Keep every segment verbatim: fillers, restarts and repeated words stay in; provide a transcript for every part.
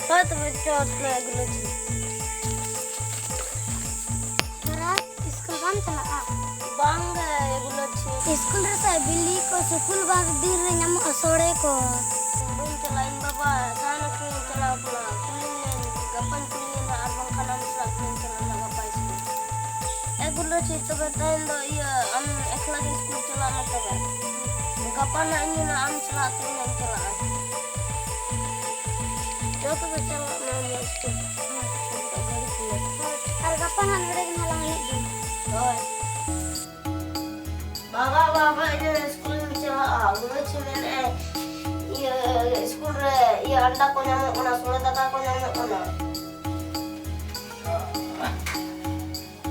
ᱦᱳᱭ ᱛᱚᱵᱮ, ᱪᱚ ᱛᱚᱵᱮ ᱮᱜᱽ ᱞᱩᱪᱤ᱾ ᱛᱟᱨᱟ, ᱤᱥᱠᱩᱞ ᱵᱟᱢ ᱪᱟᱞᱟᱜᱼᱟ? ᱵᱟᱝ ᱜᱮ, ᱮᱜᱽ ᱞᱩᱪᱤ᱾ ᱤᱥᱠᱩᱞ ᱨᱮᱥᱮ ᱵᱤᱞᱤ ᱠᱚ ᱥᱩᱠᱩᱞ ᱵᱟᱨ ᱫᱤᱱ ᱨᱮ ᱧᱟᱢᱚᱜᱼᱟ, ᱥᱚᱲᱮ ᱠᱚ᱾ ᱵᱟᱹᱧ ᱪᱟᱞᱟᱜᱼᱟ, ᱤᱧ ᱵᱟᱵᱟ ᱥᱟᱦᱟᱱ ᱟᱹᱠᱷᱨᱤᱧ ᱪᱟᱞᱟᱣ ᱠᱟᱱᱟ, ᱠᱩᱞᱤ ᱞᱮᱱ, ᱜᱟᱯᱟᱧ ᱠᱩᱞᱤᱭᱮᱭᱟ ᱱᱟᱦᱟᱜ, ᱟᱨ ᱵᱟᱝᱠᱷᱟᱱ ᱟᱢ ᱥᱟᱞᱟᱜ ᱜᱤᱧ ᱪᱟᱞᱟᱜᱼᱟ ᱱᱟᱦᱟᱜ ᱜᱟᱯᱟ ᱤᱥᱠᱩᱞ᱾ ᱮᱜᱽ ᱞᱩᱪᱤ, ᱛᱚᱵᱮ ᱛᱮᱦᱮᱧ ᱫᱚ ᱤᱭᱟᱹ, ᱟᱢ ᱮᱠᱞᱟ ᱜᱮ ᱤᱥᱠᱩᱞ ᱪᱟᱞᱟᱜ ᱢᱮ ᱛᱚᱵᱮ᱾ ᱜᱟᱯᱟ ᱱᱟᱦᱟᱜ ᱤᱧ ᱦᱚᱸ ᱱᱟᱦᱟᱜ ᱟᱢ ᱥᱟᱞᱟᱜ ᱛᱮᱜᱮ ᱱᱟᱦᱟᱜ ᱤᱧ ᱪᱟᱞᱟᱜᱼᱟ᱾ ᱡᱚᱛᱚ ᱯᱮ ᱪᱟᱞᱟᱜ ᱢᱟ ᱱᱚᱣᱟ ᱥᱠᱩᱞ᱾ ᱟᱨ ᱜᱟᱯᱟ ᱱᱟᱦᱟᱜ ᱱᱚᱰᱮ ᱜᱮ ᱱᱟᱦᱟᱜ ᱞᱟᱝ ᱮᱱᱮᱡ ᱜᱮ᱾ ᱦᱳᱭ᱾ ᱵᱟᱵᱟ, ᱵᱟᱵᱟ, ᱤᱧ ᱥᱠᱩᱞ ᱤᱧ ᱪᱟᱞᱟᱜᱼᱟ᱾ ᱩᱱᱟᱹᱜ ᱪᱮ ᱢᱮᱱᱮᱫᱼᱟᱭ, ᱤᱭᱟᱹ, ᱥᱠᱩᱞ ᱨᱮ ᱤᱭᱟᱹ ᱟᱱᱰᱟ ᱠᱚ ᱧᱟᱢᱚᱜ ᱠᱟᱱᱟ, ᱥᱚᱲᱮ ᱫᱟᱠᱟ ᱠᱚ ᱧᱟᱢᱚᱜ ᱠᱟᱱᱟ᱾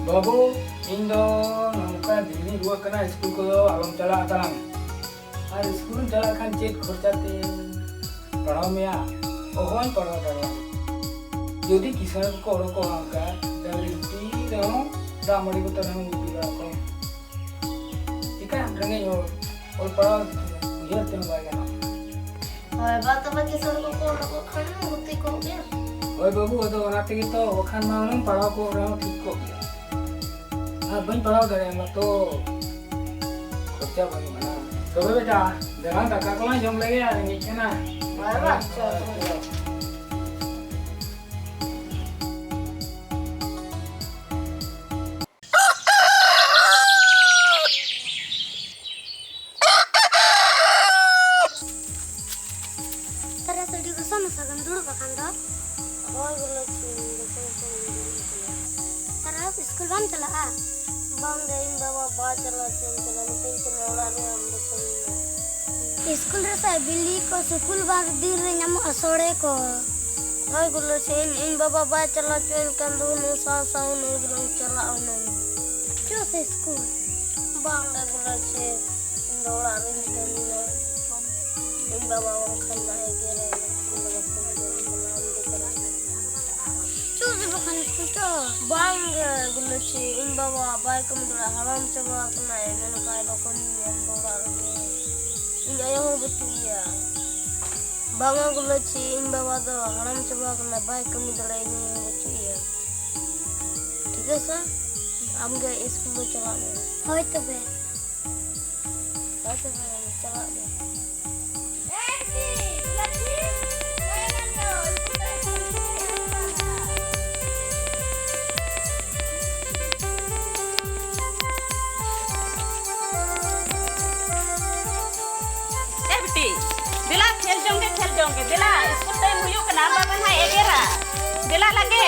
ᱵᱟᱹᱵᱩ, ᱤᱧ ᱫᱚ ᱱᱚᱝᱠᱟ ᱫᱤᱱᱤᱧ ᱨᱩᱣᱟᱹᱜ ᱠᱟᱱᱟ, ᱥᱠᱩᱞ ᱠᱚᱫᱚ ᱟᱞᱚᱢ ᱪᱟᱞᱟᱜ ᱛᱟᱞᱟᱝ᱾ ᱟᱨ ᱥᱠᱩᱞ ᱮᱢ ᱪᱟᱞᱟᱜ ᱠᱷᱟᱱ ᱪᱮᱫ ᱠᱷᱚᱨᱪᱟ ᱛᱮ ᱯᱟᱲᱦᱟᱣ ᱢᱮᱭᱟ? ᱚᱦᱚᱧ ᱯᱟᱲᱦᱟᱣ ᱫᱟᱲᱮᱭᱟᱢᱟ᱾ ᱡᱩᱫᱤ ᱠᱤᱥᱟᱹᱬ ᱠᱚᱠᱚ ᱚᱰᱚᱠᱚᱜᱼᱟ ᱚᱱᱠᱟ, ᱛᱟᱦᱞᱮ ᱨᱩᱴᱤ ᱨᱮᱦᱚᱸ ᱫᱟᱜ ᱢᱟᱹᱰᱤ ᱠᱚᱛᱮ ᱨᱮᱦᱚᱸ ᱩᱛᱩ ᱫᱟᱲᱮᱭᱟᱜᱼᱟ ᱠᱚ᱾ ᱪᱤᱠᱟᱹᱭᱟᱢ ᱨᱮᱸᱜᱮᱡ ᱦᱚᱲ, ᱚᱞ ᱯᱟᱲᱦᱟᱣ ᱩᱭᱦᱟᱹᱨ ᱛᱮᱦᱚᱸ ᱵᱟᱭ ᱜᱟᱱᱚᱜᱼᱟ᱾ ᱦᱳᱭ ᱵᱟ, ᱛᱚᱵᱮ ᱠᱤᱥᱟᱹᱬ ᱠᱚᱠᱚ ᱚᱰᱚᱠᱚᱜ ᱠᱷᱟᱱ ᱢᱟ ᱜᱩᱛᱤ ᱠᱚᱜ ᱜᱮᱭᱟ᱾ ᱦᱳᱭ ᱵᱟᱹᱵᱩ, ᱟᱫᱚ ᱚᱱᱟ ᱛᱮᱜᱮ ᱛᱚ, ᱵᱟᱠᱷᱟᱱ ᱢᱟ ᱦᱩᱱᱟᱹᱝ ᱯᱟᱲᱦᱟᱣ ᱠᱚ ᱨᱮᱦᱚᱸ ᱴᱷᱤᱠ ᱠᱚᱜ ᱜᱮᱭᱟ᱾ ᱟᱨ ᱵᱟᱹᱧ ᱯᱟᱲᱦᱟᱣ ᱫᱟᱲᱮᱭᱟᱢᱟ ᱛᱚ, ᱠᱷᱚᱨᱪᱟ ᱵᱟᱹᱱᱩᱜᱼᱟ᱾ ᱛᱚᱵᱮ ᱵᱮᱴᱟ, ᱫᱮᱞᱟ ᱫᱟᱠᱟ ᱠᱚᱞᱟᱝ ᱡᱚᱢ ᱞᱮᱜᱮ, ᱟᱨ ᱨᱮᱸᱜᱮᱡ ᱠᱟᱱᱟ᱾ ᱦᱳᱭ ᱵᱟ, ᱪᱚ, ᱪᱚ, ᱪᱚ᱾ ᱛᱟᱨᱟ ᱥᱟᱹᱰᱤ ᱜᱚᱥᱚ ᱢᱮᱥᱟ ᱜᱮᱢ ᱫᱩᱲᱩᱵ ᱟᱠᱟᱱ ᱫᱚ? ᱦᱳᱭ, ᱵᱚᱞᱮ ᱪᱮᱫ ᱜᱚᱥᱚ ᱢᱮᱥᱟ ᱜᱮᱢ ᱫᱩᱲᱩᱵ ᱟᱠᱟᱱᱟ᱾ ᱛᱟᱨᱟ, ᱥᱠᱩᱞ ᱵᱟᱢ ᱪᱟᱞᱟᱜᱼᱟ? ᱵᱟᱝ ᱜᱮ, ᱤᱧ ᱵᱟᱵᱟ ᱵᱟᱭ ᱪᱟᱞᱟᱜ ᱪᱚᱧ ᱠᱟᱱᱟ, ᱢᱤᱛᱟᱹᱧ ᱠᱟᱱᱟ ᱚᱲᱟᱜ ᱨᱮ ᱟᱢ ᱫᱚ ᱠᱟᱹᱢᱤ ᱢᱮ᱾ ᱥᱠᱩᱞ ᱨᱮᱥᱮ ᱵᱤᱞᱤ ᱠᱚ ᱥᱩᱠᱩᱞ ᱵᱟᱨ ᱫᱤᱱ ᱨᱮ ᱧᱟᱢᱚᱜᱼᱟ, ᱥᱚᱲᱮ ᱠᱚ᱾ ᱦᱳᱭ, ᱜᱩᱞᱟᱹᱪᱤ, ᱤᱧ, ᱤᱧ ᱵᱟᱵᱟ ᱵᱟᱭ ᱪᱟᱞᱟᱣ ᱦᱚᱪᱚᱧ ᱠᱟᱱ ᱫᱚ, ᱦᱩᱱᱟᱹᱝ ᱥᱟᱶ ᱥᱟᱶ ᱦᱩᱱᱟᱹᱝ ᱜᱮᱞᱟᱝ ᱪᱟᱞᱟᱜᱼᱟ ᱦᱩᱱᱟᱹᱝ᱾ ᱪᱚ ᱥᱮ ᱥᱠᱩᱞ᱾ ᱵᱟᱝ ᱜᱮ ᱜᱩᱞᱟᱹᱪᱤ, ᱤᱧ ᱫᱚ ᱚᱲᱟᱜ ᱨᱤᱧ ᱠᱟᱹᱢᱤᱭᱟ᱾ ᱤᱧ ᱵᱟᱵᱟ ᱵᱟᱝᱠᱷᱟᱱ ᱢᱟ ᱮᱜᱮᱨᱮ, ᱤᱧ ᱵᱟᱵᱟ ᱠᱷᱚᱱ ᱫᱚ ᱤᱧ ᱵᱟᱵᱟ ᱟᱢ ᱜᱮ ᱪᱟᱞᱟᱜ ᱢᱮ᱾ ᱪᱚ ᱥᱮ ᱵᱟᱠᱷᱟᱱ ᱥᱠᱩᱞ ᱪᱚ᱾ ᱵᱟᱝ ᱜᱮ ᱜᱩᱞᱟᱹᱪᱤ, ᱤᱧ ᱵᱟᱵᱟ ᱵᱟᱭ ᱠᱟᱹᱢᱤ ᱫᱟᱲᱮᱭᱟᱜᱼᱟ, ᱦᱟᱲᱟᱢ ᱪᱟᱵᱟ ᱟᱠᱟᱱᱟᱭ, ᱢᱮᱱ ᱠᱷᱟᱡ ᱫᱚ ᱠᱟᱹᱢᱤ ᱢᱮ ᱚᱲᱟᱜ ᱨᱮᱜᱮ᱾ ᱤᱧ ᱟᱭᱳ ᱦᱚᱸ ᱵᱟᱹᱪᱩᱜ ᱮᱭᱟ᱾ ᱵᱟᱝᱟ ᱜᱩᱞᱟᱹᱪᱤ, ᱤᱧ ᱵᱟᱵᱟ ᱫᱚ ᱦᱟᱲᱟᱢ ᱪᱟᱵᱟ ᱟᱠᱟᱱᱟ, ᱵᱟᱭ ᱠᱟᱹᱢᱤ ᱫᱟᱲᱮᱭᱟᱜᱼᱟ, ᱤᱧ ᱵᱟᱹᱪᱩᱜ ᱮᱭᱟ᱾ ᱴᱷᱤᱠ ᱟᱪᱷᱮ, ᱟᱢᱜᱮ ᱥᱠᱩᱞ ᱫᱚ ᱪᱟᱞᱟᱜ ᱢᱮ᱾ ᱦᱳᱭ ᱛᱚᱵᱮ᱾ ᱦᱳᱭ ᱛᱚᱵᱮ, ᱪᱟᱞᱟᱜ ᱢᱮ᱾ ᱮ ᱵᱤᱴᱤ, ᱫᱮᱞᱟ ᱠᱷᱮᱞ ᱡᱚᱝ ᱜᱮ, ᱠᱷᱮᱞ ᱡᱚᱝ ᱜᱮ᱾ ᱫᱮᱞᱟ, ᱥᱠᱩᱞ ᱴᱟᱭᱤᱢ ᱦᱩᱭᱩᱜ ᱠᱟᱱᱟ, ᱟᱢ ᱵᱟᱵᱟ ᱱᱟᱭ ᱮᱜᱮᱨᱟ᱾ ᱫᱮᱞᱟ ᱞᱟᱜᱮ᱾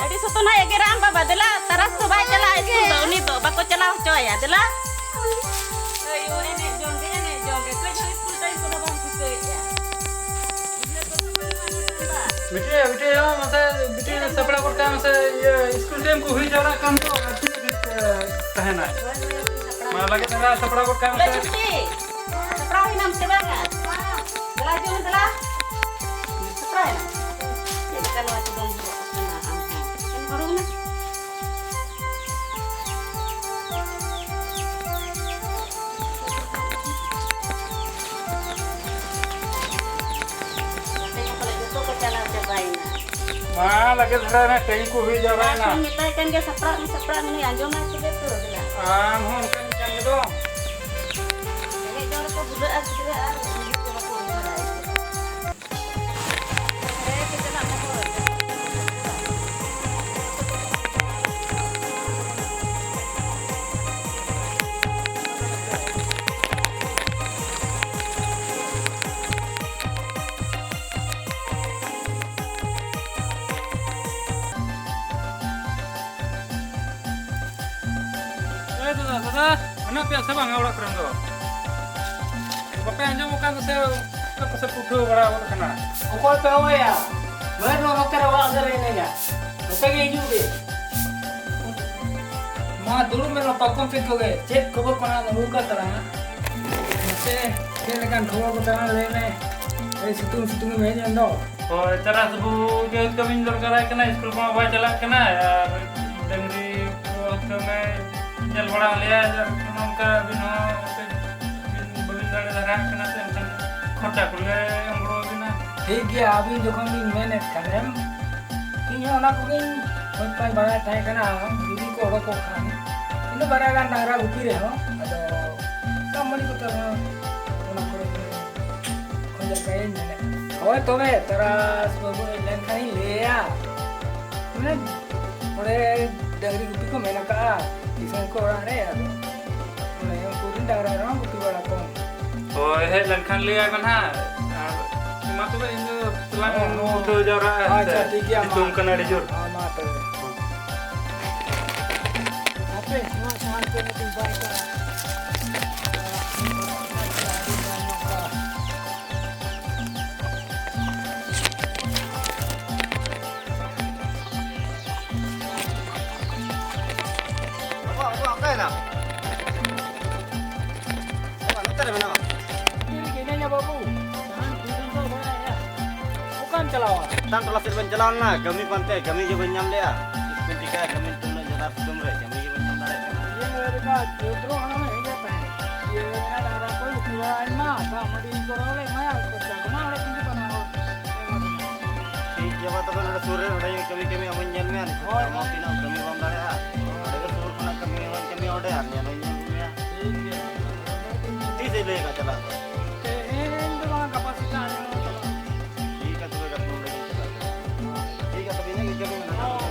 ᱟᱹᱰᱤ ᱥᱚᱛᱚ ᱱᱟᱭ ᱮᱜᱮᱨᱟ ᱟᱢ ᱵᱟᱵᱟ᱾ ᱫᱮᱞᱟ, ᱛᱟᱨᱟᱥ ᱫᱚ ᱵᱟᱭ ᱪᱟᱞᱟᱜᱼᱟ ᱥᱠᱩᱞ ᱫᱚ, ᱩᱱᱤ ᱫᱚ ᱵᱟᱠᱚ ᱪᱟᱞᱟᱣ ᱦᱚᱪᱚ ᱟᱭᱟ᱾ ᱫᱮᱞᱟ᱾ ᱮᱭ, ᱳ, ᱮᱱᱮᱡ ᱡᱚᱝ ᱜᱮ, ᱮᱱᱮᱡ ᱡᱚᱝ ᱜᱮ᱾ ᱠᱟᱹᱡ ᱦᱚᱸ ᱥᱠᱩᱞ ᱴᱟᱭᱤᱢ ᱠᱚᱫᱚ ᱵᱟᱢ ᱴᱷᱤᱠᱟᱹᱭᱮᱫᱼᱟ᱾ ᱵᱤᱴᱤ, ᱵᱤᱴᱤ, ᱦᱚᱸ ᱢᱟᱥᱮ, ᱵᱤᱴᱤ, ᱥᱟᱯᱲᱟᱣ ᱜᱚᱫ ᱠᱟᱜ ᱢᱮᱥᱮ, ᱤᱭᱟᱹ, ᱥᱠᱩᱞ ᱴᱟᱭᱤᱢ ᱠᱚ ᱦᱩᱭ ᱡᱟᱣᱨᱟᱜ ᱠᱟᱱ ᱫᱚ, ᱟᱨ ᱛᱤᱱᱟᱹᱜ ᱜᱷᱟᱹᱲᱤᱡ ᱛᱮ ᱛᱟᱦᱮᱱᱟ? ᱢᱟ, ᱞᱟᱜᱮ ᱫᱷᱟᱨᱟ ᱥᱟᱯᱲᱟᱣ ᱜᱚᱫ ᱠᱟᱜ ᱢᱮᱥᱮ᱾ ᱵᱤᱴᱤ, ᱥᱟᱯᱲᱟᱣ ᱮᱱᱟᱢ ᱥᱮ ᱵᱟᱝᱟ? ᱫᱮᱞᱟ ᱦᱤᱡᱩᱜ ᱢᱮ, ᱫᱮᱞᱟ᱾ ᱥᱟᱯᱲᱟᱣ ᱮᱱᱟᱢ? ᱪᱮᱫ ᱞᱮᱠᱟ ᱱᱚᱣᱟ ᱪᱚ ᱵᱟᱢ ᱦᱚᱨᱚᱜ ᱠᱟᱱᱟ ᱟᱢ ᱦᱚᱸ? ᱦᱚᱨᱚᱜ ᱢᱮ᱾ ᱟᱯᱮ ᱦᱚᱸ ᱯᱟᱞᱮ ᱡᱚᱛᱚ ᱠᱚ ᱪᱟᱞᱟᱣ ᱪᱟᱵᱟᱭᱮᱱᱟ᱾ ᱢᱟ, ᱞᱟᱜᱮ ᱫᱷᱟᱨᱟ ᱨᱮ ᱴᱟᱭᱤᱢ ᱠᱚ ᱦᱩᱭ ᱡᱟᱣᱨᱟᱭᱮᱱᱟ᱾ ᱟᱨ ᱢᱮᱛᱟᱭ ᱠᱟᱱ ᱜᱮ, ᱥᱟᱯᱲᱟᱜ ᱢᱮ, ᱥᱟᱯᱲᱟᱜ ᱢᱮ, ᱩᱱᱤ ᱟᱸᱡᱚᱢᱟᱭ ᱛᱚᱵᱮ ᱛᱚ, ᱫᱮᱞᱟ᱾ ᱟᱢ ᱦᱚᱸ ᱚᱱᱠᱟᱱ ᱠᱟᱱ ᱜᱮᱫᱚ᱾ ᱨᱮᱸᱜᱮᱡ ᱡᱚᱢ ᱨᱮᱠᱚ ᱵᱷᱩᱞᱟᱹᱜᱼᱟ ᱜᱤᱫᱽᱨᱟᱹ ᱟᱨ ᱩᱱᱤ ᱫᱚ ᱵᱟᱠᱚ ᱩᱭᱦᱟᱹᱨᱟ᱾ ᱮ ᱫᱟᱫᱟ, ᱫᱟᱫᱟ, ᱢᱮᱱᱟᱜ ᱯᱮᱭᱟ ᱥᱮ ᱵᱟᱝᱟ ᱚᱲᱟᱜ ᱠᱚᱨᱮ ᱫᱚ? ᱵᱟᱯᱮ ᱟᱸᱡᱚᱢ ᱟᱠᱟᱱ ᱥᱮ ᱚᱠᱟ ᱠᱚᱥᱮᱫ ᱯᱮ ᱩᱴᱷᱟᱹᱣ ᱵᱟᱲᱟ ᱜᱚᱫ ᱟᱠᱟᱱᱟ? ᱚᱠᱚᱭ ᱯᱮ ᱦᱚᱦᱚᱭᱟ? ᱵᱟᱹᱱᱩᱜ ᱱᱚᱛᱮ ᱨᱮ ᱚᱲᱟᱜ ᱫᱷᱟᱨᱮ ᱦᱤᱱᱟᱹᱧᱟ᱾ ᱱᱚᱛᱮ ᱜᱮ ᱦᱤᱡᱩᱜ ᱵᱤᱱ᱾ ᱢᱟ ᱫᱩᱲᱩᱵ ᱢᱮ ᱱᱚᱣᱟ ᱯᱟᱨᱠᱚᱢ ᱥᱮᱫ ᱠᱚᱜᱮ᱾ ᱪᱮᱫ ᱠᱷᱚᱵᱚᱨ ᱠᱚ ᱱᱟᱦᱟᱜ ᱟᱹᱜᱩ ᱟᱠᱟᱫ ᱛᱟᱞᱟᱝᱟ? ᱢᱟᱥᱮ, ᱪᱮᱫ ᱞᱮᱠᱟᱱ ᱠᱷᱚᱵᱚᱨ ᱠᱚ ᱛᱟᱞᱟᱝ ᱞᱟᱹᱭ ᱢᱮ᱾ ᱟᱹᱰᱤ ᱥᱤᱛᱩᱝ ᱥᱤᱛᱩᱝ ᱮᱢ ᱦᱮᱡ ᱮᱱ ᱫᱚ᱾ ᱦᱳᱭ, ᱛᱟᱨᱟᱥ ᱵᱟᱹᱵᱩ ᱜᱮ ᱠᱟᱹᱢᱤᱧ ᱫᱚᱨᱠᱟᱨᱟᱭ ᱠᱟᱱᱟ, ᱥᱠᱩᱞ ᱠᱚᱢᱟ ᱵᱟᱭ ᱪᱟᱞᱟᱜ ᱠᱟᱱᱟ, ᱟᱨ ᱰᱟᱹᱝᱨᱤ ᱠᱚ ᱦᱚᱛᱮ ᱢᱮ ᱧᱮᱞ ᱵᱟᱲᱟ ᱟᱞᱮᱭᱟ, ᱟᱨ ᱱᱚᱝᱠᱟ ᱟᱹᱵᱤᱱ ᱦᱚᱸ ᱦᱚᱛᱮ ᱵᱤᱱ ᱵᱟᱹᱵᱤᱱ ᱫᱟᱲᱮ ᱫᱷᱟᱨᱟ ᱠᱟᱱᱟ, ᱥᱮ ᱮᱱᱠᱷᱟᱱ ᱠᱷᱚᱨᱪᱟ ᱠᱚᱞᱮ ᱮᱢ ᱜᱚᱲᱚ ᱴᱷᱤᱠ ᱜᱮᱭᱟ, ᱟᱹᱵᱤᱱ ᱡᱚᱠᱷᱚᱱ ᱵᱤᱱ ᱢᱮᱱᱮᱫ ᱠᱷᱟᱱᱮᱢ, ᱤᱧ ᱦᱚᱸ ᱚᱱᱟ ᱠᱚᱜᱮᱧ ᱠᱷᱚᱡᱽ ᱯᱟᱸᱡᱽ ᱵᱟᱲᱟᱭ ᱛᱟᱦᱮᱸ ᱠᱟᱱᱟ᱾ ᱡᱩᱫᱤ ᱠᱚ ᱚᱰᱚᱠᱚᱜ ᱠᱷᱟᱱ, ᱤᱧ ᱫᱚ ᱵᱟᱨᱭᱟ ᱜᱟᱱ ᱰᱟᱝᱨᱟ ᱜᱩᱯᱤ ᱨᱮᱦᱚᱸ, ᱟᱫᱚ ᱫᱟᱜ ᱢᱟᱹᱰᱤ ᱠᱚᱛᱮ ᱦᱚᱸ ᱚᱱᱟ ᱠᱚᱨᱮ ᱠᱷᱚᱡᱽ ᱞᱮᱠᱟᱭᱟᱹᱧ ᱢᱮᱱᱮᱫ᱾ ᱦᱳᱭ, ᱛᱚᱵᱮ ᱛᱟᱨᱟᱥ ᱵᱟᱹᱵᱩ ᱦᱮᱡ ᱞᱮᱱᱠᱷᱟᱱᱤᱧ ᱞᱟᱹᱭᱟ, ᱢᱟᱱᱮ ᱚᱸᱰᱮ ᱰᱟᱹᱝᱨᱤ ᱜᱩᱯᱤ ᱠᱚ ᱢᱮᱱ ᱟᱠᱟᱜᱼᱟ, ᱠᱤᱥᱟᱹᱬ ᱠᱚ ᱚᱲᱟᱜ ᱨᱮ, ᱟᱫᱚ ᱚᱱᱮ ᱩᱱᱠᱩ ᱨᱮᱱ ᱰᱟᱝᱨᱟ ᱢᱮᱨᱚᱢ ᱜᱩᱯᱤ ᱵᱟᱲᱟ ᱠᱚᱢ᱾ ᱦᱳᱭ, ᱦᱮᱡ ᱞᱮᱱᱠᱷᱟᱱ ᱞᱟᱹᱭ ᱟᱭ ᱢᱮ ᱱᱟᱦᱟᱜ᱾ ᱟᱨ ᱢᱟ ᱛᱚᱵᱮ, ᱤᱧ ᱫᱚ ᱛᱮᱞᱟᱝ ᱦᱚᱸ, ᱦᱚᱸ᱾ ᱩᱴᱷᱟᱹᱣ ᱡᱟᱣᱨᱟᱜᱼᱟ᱾ ᱟᱪᱪᱷᱟ, ᱴᱷᱤᱠ ᱜᱮᱭᱟ, ᱢᱟ᱾ ᱥᱤᱛᱩᱝ ᱠᱟᱱᱟ ᱟᱹᱰᱤ ᱡᱳᱨ᱾ ᱦᱚᱸ, ᱢᱟ ᱛᱚᱵᱮ᱾ ᱦᱟᱯᱮ, ᱱᱚᱣᱟ ᱥᱟᱦᱟᱱ ᱠᱚ ᱠᱟᱹᱴᱤᱡ ᱵᱟᱭ ᱠᱟᱜᱼᱟ᱾ ᱵᱟᱵᱟ, ᱵᱟᱵᱟ, ᱚᱠᱟᱭᱮᱱᱟ? ᱵᱟᱵᱟ, ᱱᱚᱛᱮ ᱨᱮ ᱢᱮᱱᱟᱢᱟ? ᱱᱚᱛᱮ ᱨᱮᱜᱮ ᱦᱤᱱᱟᱹᱧᱟ ᱵᱟᱹᱵᱩ᱾ ᱥᱟᱦᱟᱱ ᱠᱚ ᱫᱚ ᱵᱟᱲᱟᱭᱟ᱾ ᱚᱠᱟᱢ ᱪᱟᱞᱟᱣᱟ? ᱪᱮᱛᱟᱱ ᱴᱚᱞᱟ ᱥᱮᱫ ᱵᱟᱹᱧ ᱪᱟᱞᱟᱣ ᱞᱮᱱᱟ, ᱠᱟᱹᱢᱤ ᱯᱟᱱᱛᱮ, ᱠᱟᱹᱢᱤ ᱜᱮ ᱵᱟᱹᱧ ᱧᱟᱢ ᱞᱮᱜᱼᱟ᱾ ᱪᱮᱫ ᱠᱚᱧ ᱪᱤᱠᱟᱹᱭᱟ, ᱠᱟᱹᱢᱤ ᱱᱤᱛᱚᱜ ᱩᱱᱟᱹᱜ ᱡᱟᱞᱟ ᱥᱤᱛᱩᱝ ᱨᱮ, ᱠᱟᱹᱢᱤ ᱜᱮ ᱵᱟᱹᱧ ᱧᱟᱢ ᱫᱟᱲᱮᱭᱟᱜ ᱠᱟᱱᱟ᱾ ᱤᱭᱟᱹ ᱞᱮᱠᱟ, ᱪᱳᱫᱽᱨᱚ ᱦᱟᱲᱟᱢᱮ ᱦᱮᱡ ᱟᱠᱟᱱᱟ᱾ ᱤᱭᱟᱹ ᱢᱮᱱᱟ, ᱰᱟᱝᱨᱟ ᱠᱚ ᱜᱩᱯᱤ ᱵᱟᱲᱟ ᱟᱹᱧ ᱢᱟ, ᱫᱟᱜ ᱢᱟᱹᱰᱤ ᱠᱚᱨᱟᱣ ᱞᱮ ᱮᱢᱟᱭᱟ, ᱠᱷᱚᱨᱪᱟ ᱠᱚᱢᱟ ᱚᱸᱰᱮ ᱠᱷᱚᱱ ᱜᱮ ᱵᱟᱱᱟᱣᱟ᱾ ᱴᱷᱤᱠ ᱜᱮᱭᱟ, ᱢᱟ ᱛᱚᱵᱮ ᱱᱚᱰᱮ ᱥᱩᱨ ᱨᱮ, ᱚᱸᱰᱮ ᱜᱮ ᱠᱟᱹᱢᱤ ᱠᱟᱹᱢᱤ ᱟᱵᱚᱧ ᱧᱮᱞ ᱢᱮᱭᱟ᱾ ᱦᱳᱭ, ᱦᱳᱭ᱾ ᱛᱤᱱᱟᱹᱜ ᱠᱟᱹᱢᱤ ᱵᱟᱢ ᱫᱟᱲᱮᱭᱟᱜᱼᱟ, ᱚᱸᱰᱮ ᱜᱮ ᱥᱩᱨ ᱠᱷᱚᱱᱟᱜ ᱠᱟᱹᱢᱤ ᱦᱚᱸᱧ ᱠᱟᱹᱢᱤᱭᱟ ᱚᱸᱰᱮ, ᱟᱨ ᱧᱮᱞ ᱦᱚᱸᱧ ᱧᱮᱞ ᱢᱮᱭᱟ᱾ ᱴᱷᱤᱠ ᱜᱮᱭᱟ᱾ ᱛᱤᱥ ᱮ ᱞᱟᱹᱭ ᱟᱠᱟᱫ ᱪᱟᱞᱟᱜ ᱫᱚ? ᱛᱮᱦᱮᱧ ᱫᱚ ᱵᱟᱝ, ᱜᱟᱯᱟ ᱥᱮᱛᱟᱜ ᱨᱮ ᱪᱟᱞᱟᱜ᱾ ᱴᱷᱤᱠ ᱜᱮᱭᱟ, ᱛᱚᱵᱮ ᱜᱟᱯᱟ ᱱᱚᱰᱮ ᱜᱤᱧ ᱪᱟᱞᱟᱜ ᱠᱟᱱᱟ᱾ ᱴᱷᱤᱠ ᱜᱮᱭᱟ, ᱛᱚᱵᱮ ᱤᱱᱟᱹᱜ ᱜᱮ ᱠᱟᱹᱢᱤ ᱢᱮᱱᱟᱜᱼᱟ᱾ ᱦᱳᱭ᱾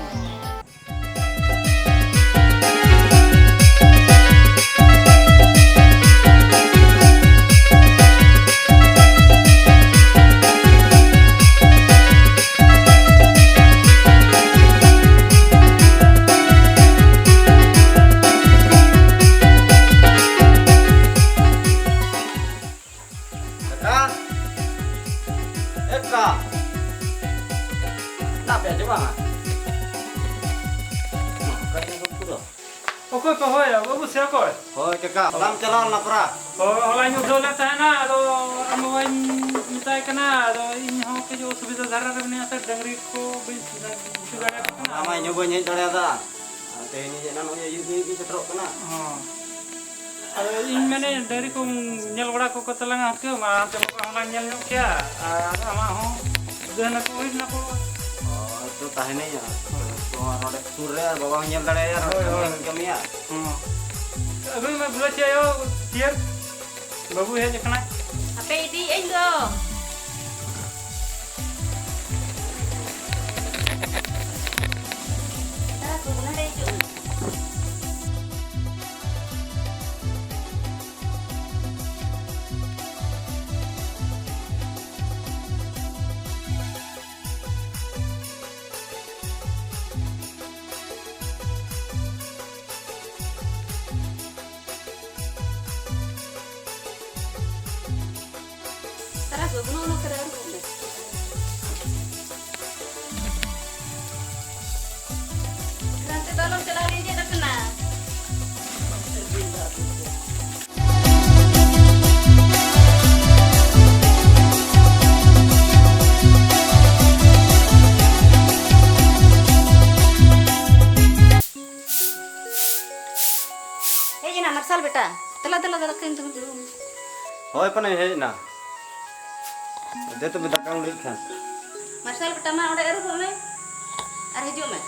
ᱠᱟᱠᱟ! ᱮ ᱠᱟᱠᱟ! ᱫᱟᱜ ᱯᱮ ᱟᱸᱡᱚᱢᱟ? ᱚᱠᱟ ᱨᱮ ᱜᱚᱞᱯᱚ ᱫᱚ? ᱚᱠᱚᱭ ᱯᱮ ᱦᱚᱦᱚᱭᱟ, ᱵᱟᱹᱵᱩ ᱥᱮ ᱚᱠᱚᱭ? ᱦᱳᱭ ᱠᱟᱠᱟ, ᱦᱚᱞᱟᱢ ᱪᱟᱞᱟᱣ ᱞᱮᱱᱟ ᱯᱟᱨᱟ? ᱦᱳᱭ, ᱦᱚᱞᱟᱧ ᱩᱰᱷᱟᱹᱣ ᱞᱮᱫ ᱛᱟᱦᱮᱱᱟ, ᱟᱫᱚ ᱟᱢ ᱵᱟᱵᱟᱧ ᱢᱮᱛᱟᱭ ᱠᱟᱱᱟ, ᱟᱫᱚ ᱤᱧ ᱦᱚᱸ ᱠᱟᱹᱡ ᱚᱥᱩᱵᱤᱫᱷᱟ ᱫᱷᱟᱨᱟ ᱨᱮ ᱢᱤᱱᱟᱹᱧᱟ ᱥᱮ, ᱰᱟᱹᱝᱨᱤ ᱠᱚ ᱵᱟᱹᱧ ᱜᱩᱯᱤ ᱫᱟᱲᱮᱭᱟᱠᱚ ᱠᱟᱱᱟ᱾ ᱦᱚᱞᱟ ᱢᱟ ᱤᱧ ᱦᱚᱸ ᱵᱟᱹᱧ ᱦᱮᱡ ᱫᱟᱲᱮᱭᱟᱫᱟ, ᱟᱨ ᱛᱮᱦᱮᱧ ᱦᱮᱡ ᱮᱱᱟ, ᱱᱚᱜᱼᱚᱭ ᱟᱹᱭᱩᱵ ᱟᱹᱭᱩᱵ ᱜᱤᱧ ᱥᱮᱴᱮᱨᱚᱜ ᱠᱟᱱᱟ᱾ ᱦᱚᱸ᱾ ᱟᱫᱚ ᱤᱧ ᱢᱮᱱᱮᱫ, ᱰᱟᱹᱝᱨᱤ ᱠᱚᱢ ᱧᱮᱞ ᱵᱟᱲᱟ ᱠᱚᱠᱚ ᱛᱟᱞᱟᱝᱟ ᱦᱩᱠᱟᱹᱢ, ᱟᱨ ᱦᱟᱱᱛᱮ ᱵᱟᱵᱟ ᱦᱚᱸᱞᱟᱝ ᱧᱮᱞ ᱧᱚᱜ ᱠᱮᱭᱟ, ᱟᱨ ᱟᱢᱟᱜ ᱦᱚᱸ ᱜᱟᱹᱦᱱᱟᱹ ᱠᱚ ᱦᱩᱭ ᱞᱮᱱᱟ ᱠᱚ᱾ ᱦᱳᱭ, ᱛᱚ ᱛᱟᱦᱮᱱᱟᱹᱧ ᱦᱟᱸᱜ᱾ ᱛᱚ ᱱᱚᱰᱮ ᱥᱩᱨ ᱨᱮ ᱟᱨ ᱵᱟᱵᱟ ᱦᱚᱸ ᱧᱮᱞ ᱫᱟᱲᱮᱭᱟᱭᱟ, ᱱᱚᱰᱮ ᱦᱳᱭ, ᱠᱟᱹᱢᱤ ᱦᱳᱭ᱾ ᱦᱚᱸᱧ ᱠᱟᱹᱢᱤᱭᱟ᱾ ᱦᱚᱸ᱾ ᱟᱹᱜᱩᱭ ᱢᱮ ᱵᱩᱞᱟᱹᱪᱤ ᱟᱭᱳ, ᱪᱤᱭᱟᱹᱨ᱾ ᱵᱟᱹᱵᱩᱭ ᱦᱮᱡ ᱟᱠᱟᱱᱟᱭ᱾ ᱦᱟᱯᱮ ᱤᱫᱤᱭᱮᱫ ᱟᱹᱧ ᱫᱚ᱾ ᱫᱟᱫᱟ, ᱛᱚ ᱱᱚᱰᱮ ᱦᱤᱡᱩᱜ ᱢᱮ᱾ ᱛᱟᱨᱟ ᱜᱚᱜᱱᱚ ᱚᱱᱟ ᱠᱚᱨᱮ ᱟᱹᱨᱩᱵᱚᱜ ᱢᱮ᱾ ᱦᱟᱱᱛᱮ ᱫᱚ ᱟᱞᱚᱢ ᱪᱟᱞᱟᱣ, ᱞᱮᱸᱡᱮᱫ ᱟᱠᱟᱱᱟ᱾ ᱦᱮᱡ ᱮᱱᱟ ᱢᱟᱨᱥᱟᱞ ᱵᱮᱴᱟ᱾ ᱫᱮᱞᱟ, ᱫᱮᱞᱟ, ᱫᱮᱞᱟ, ᱠᱟᱹᱡ ᱫᱩᱲᱩᱵ, ᱫᱩᱲᱩᱵ ᱢᱮ᱾ ᱦᱳᱭ, ᱯᱟᱞᱮᱧ ᱦᱮᱡ ᱮᱱᱟ᱾ ᱫᱮ ᱛᱚᱵᱮ, ᱫᱟᱠᱟᱢ ᱞᱟᱹᱭᱮᱫ ᱠᱷᱟᱱ᱾ ᱢᱟᱨᱥᱟᱞ ᱵᱮᱴᱟ, ᱢᱟ ᱚᱸᱰᱮ ᱟᱹᱨᱩᱵᱚᱜ ᱢᱮ ᱟᱨ ᱦᱤᱡᱩᱜ ᱢᱮ᱾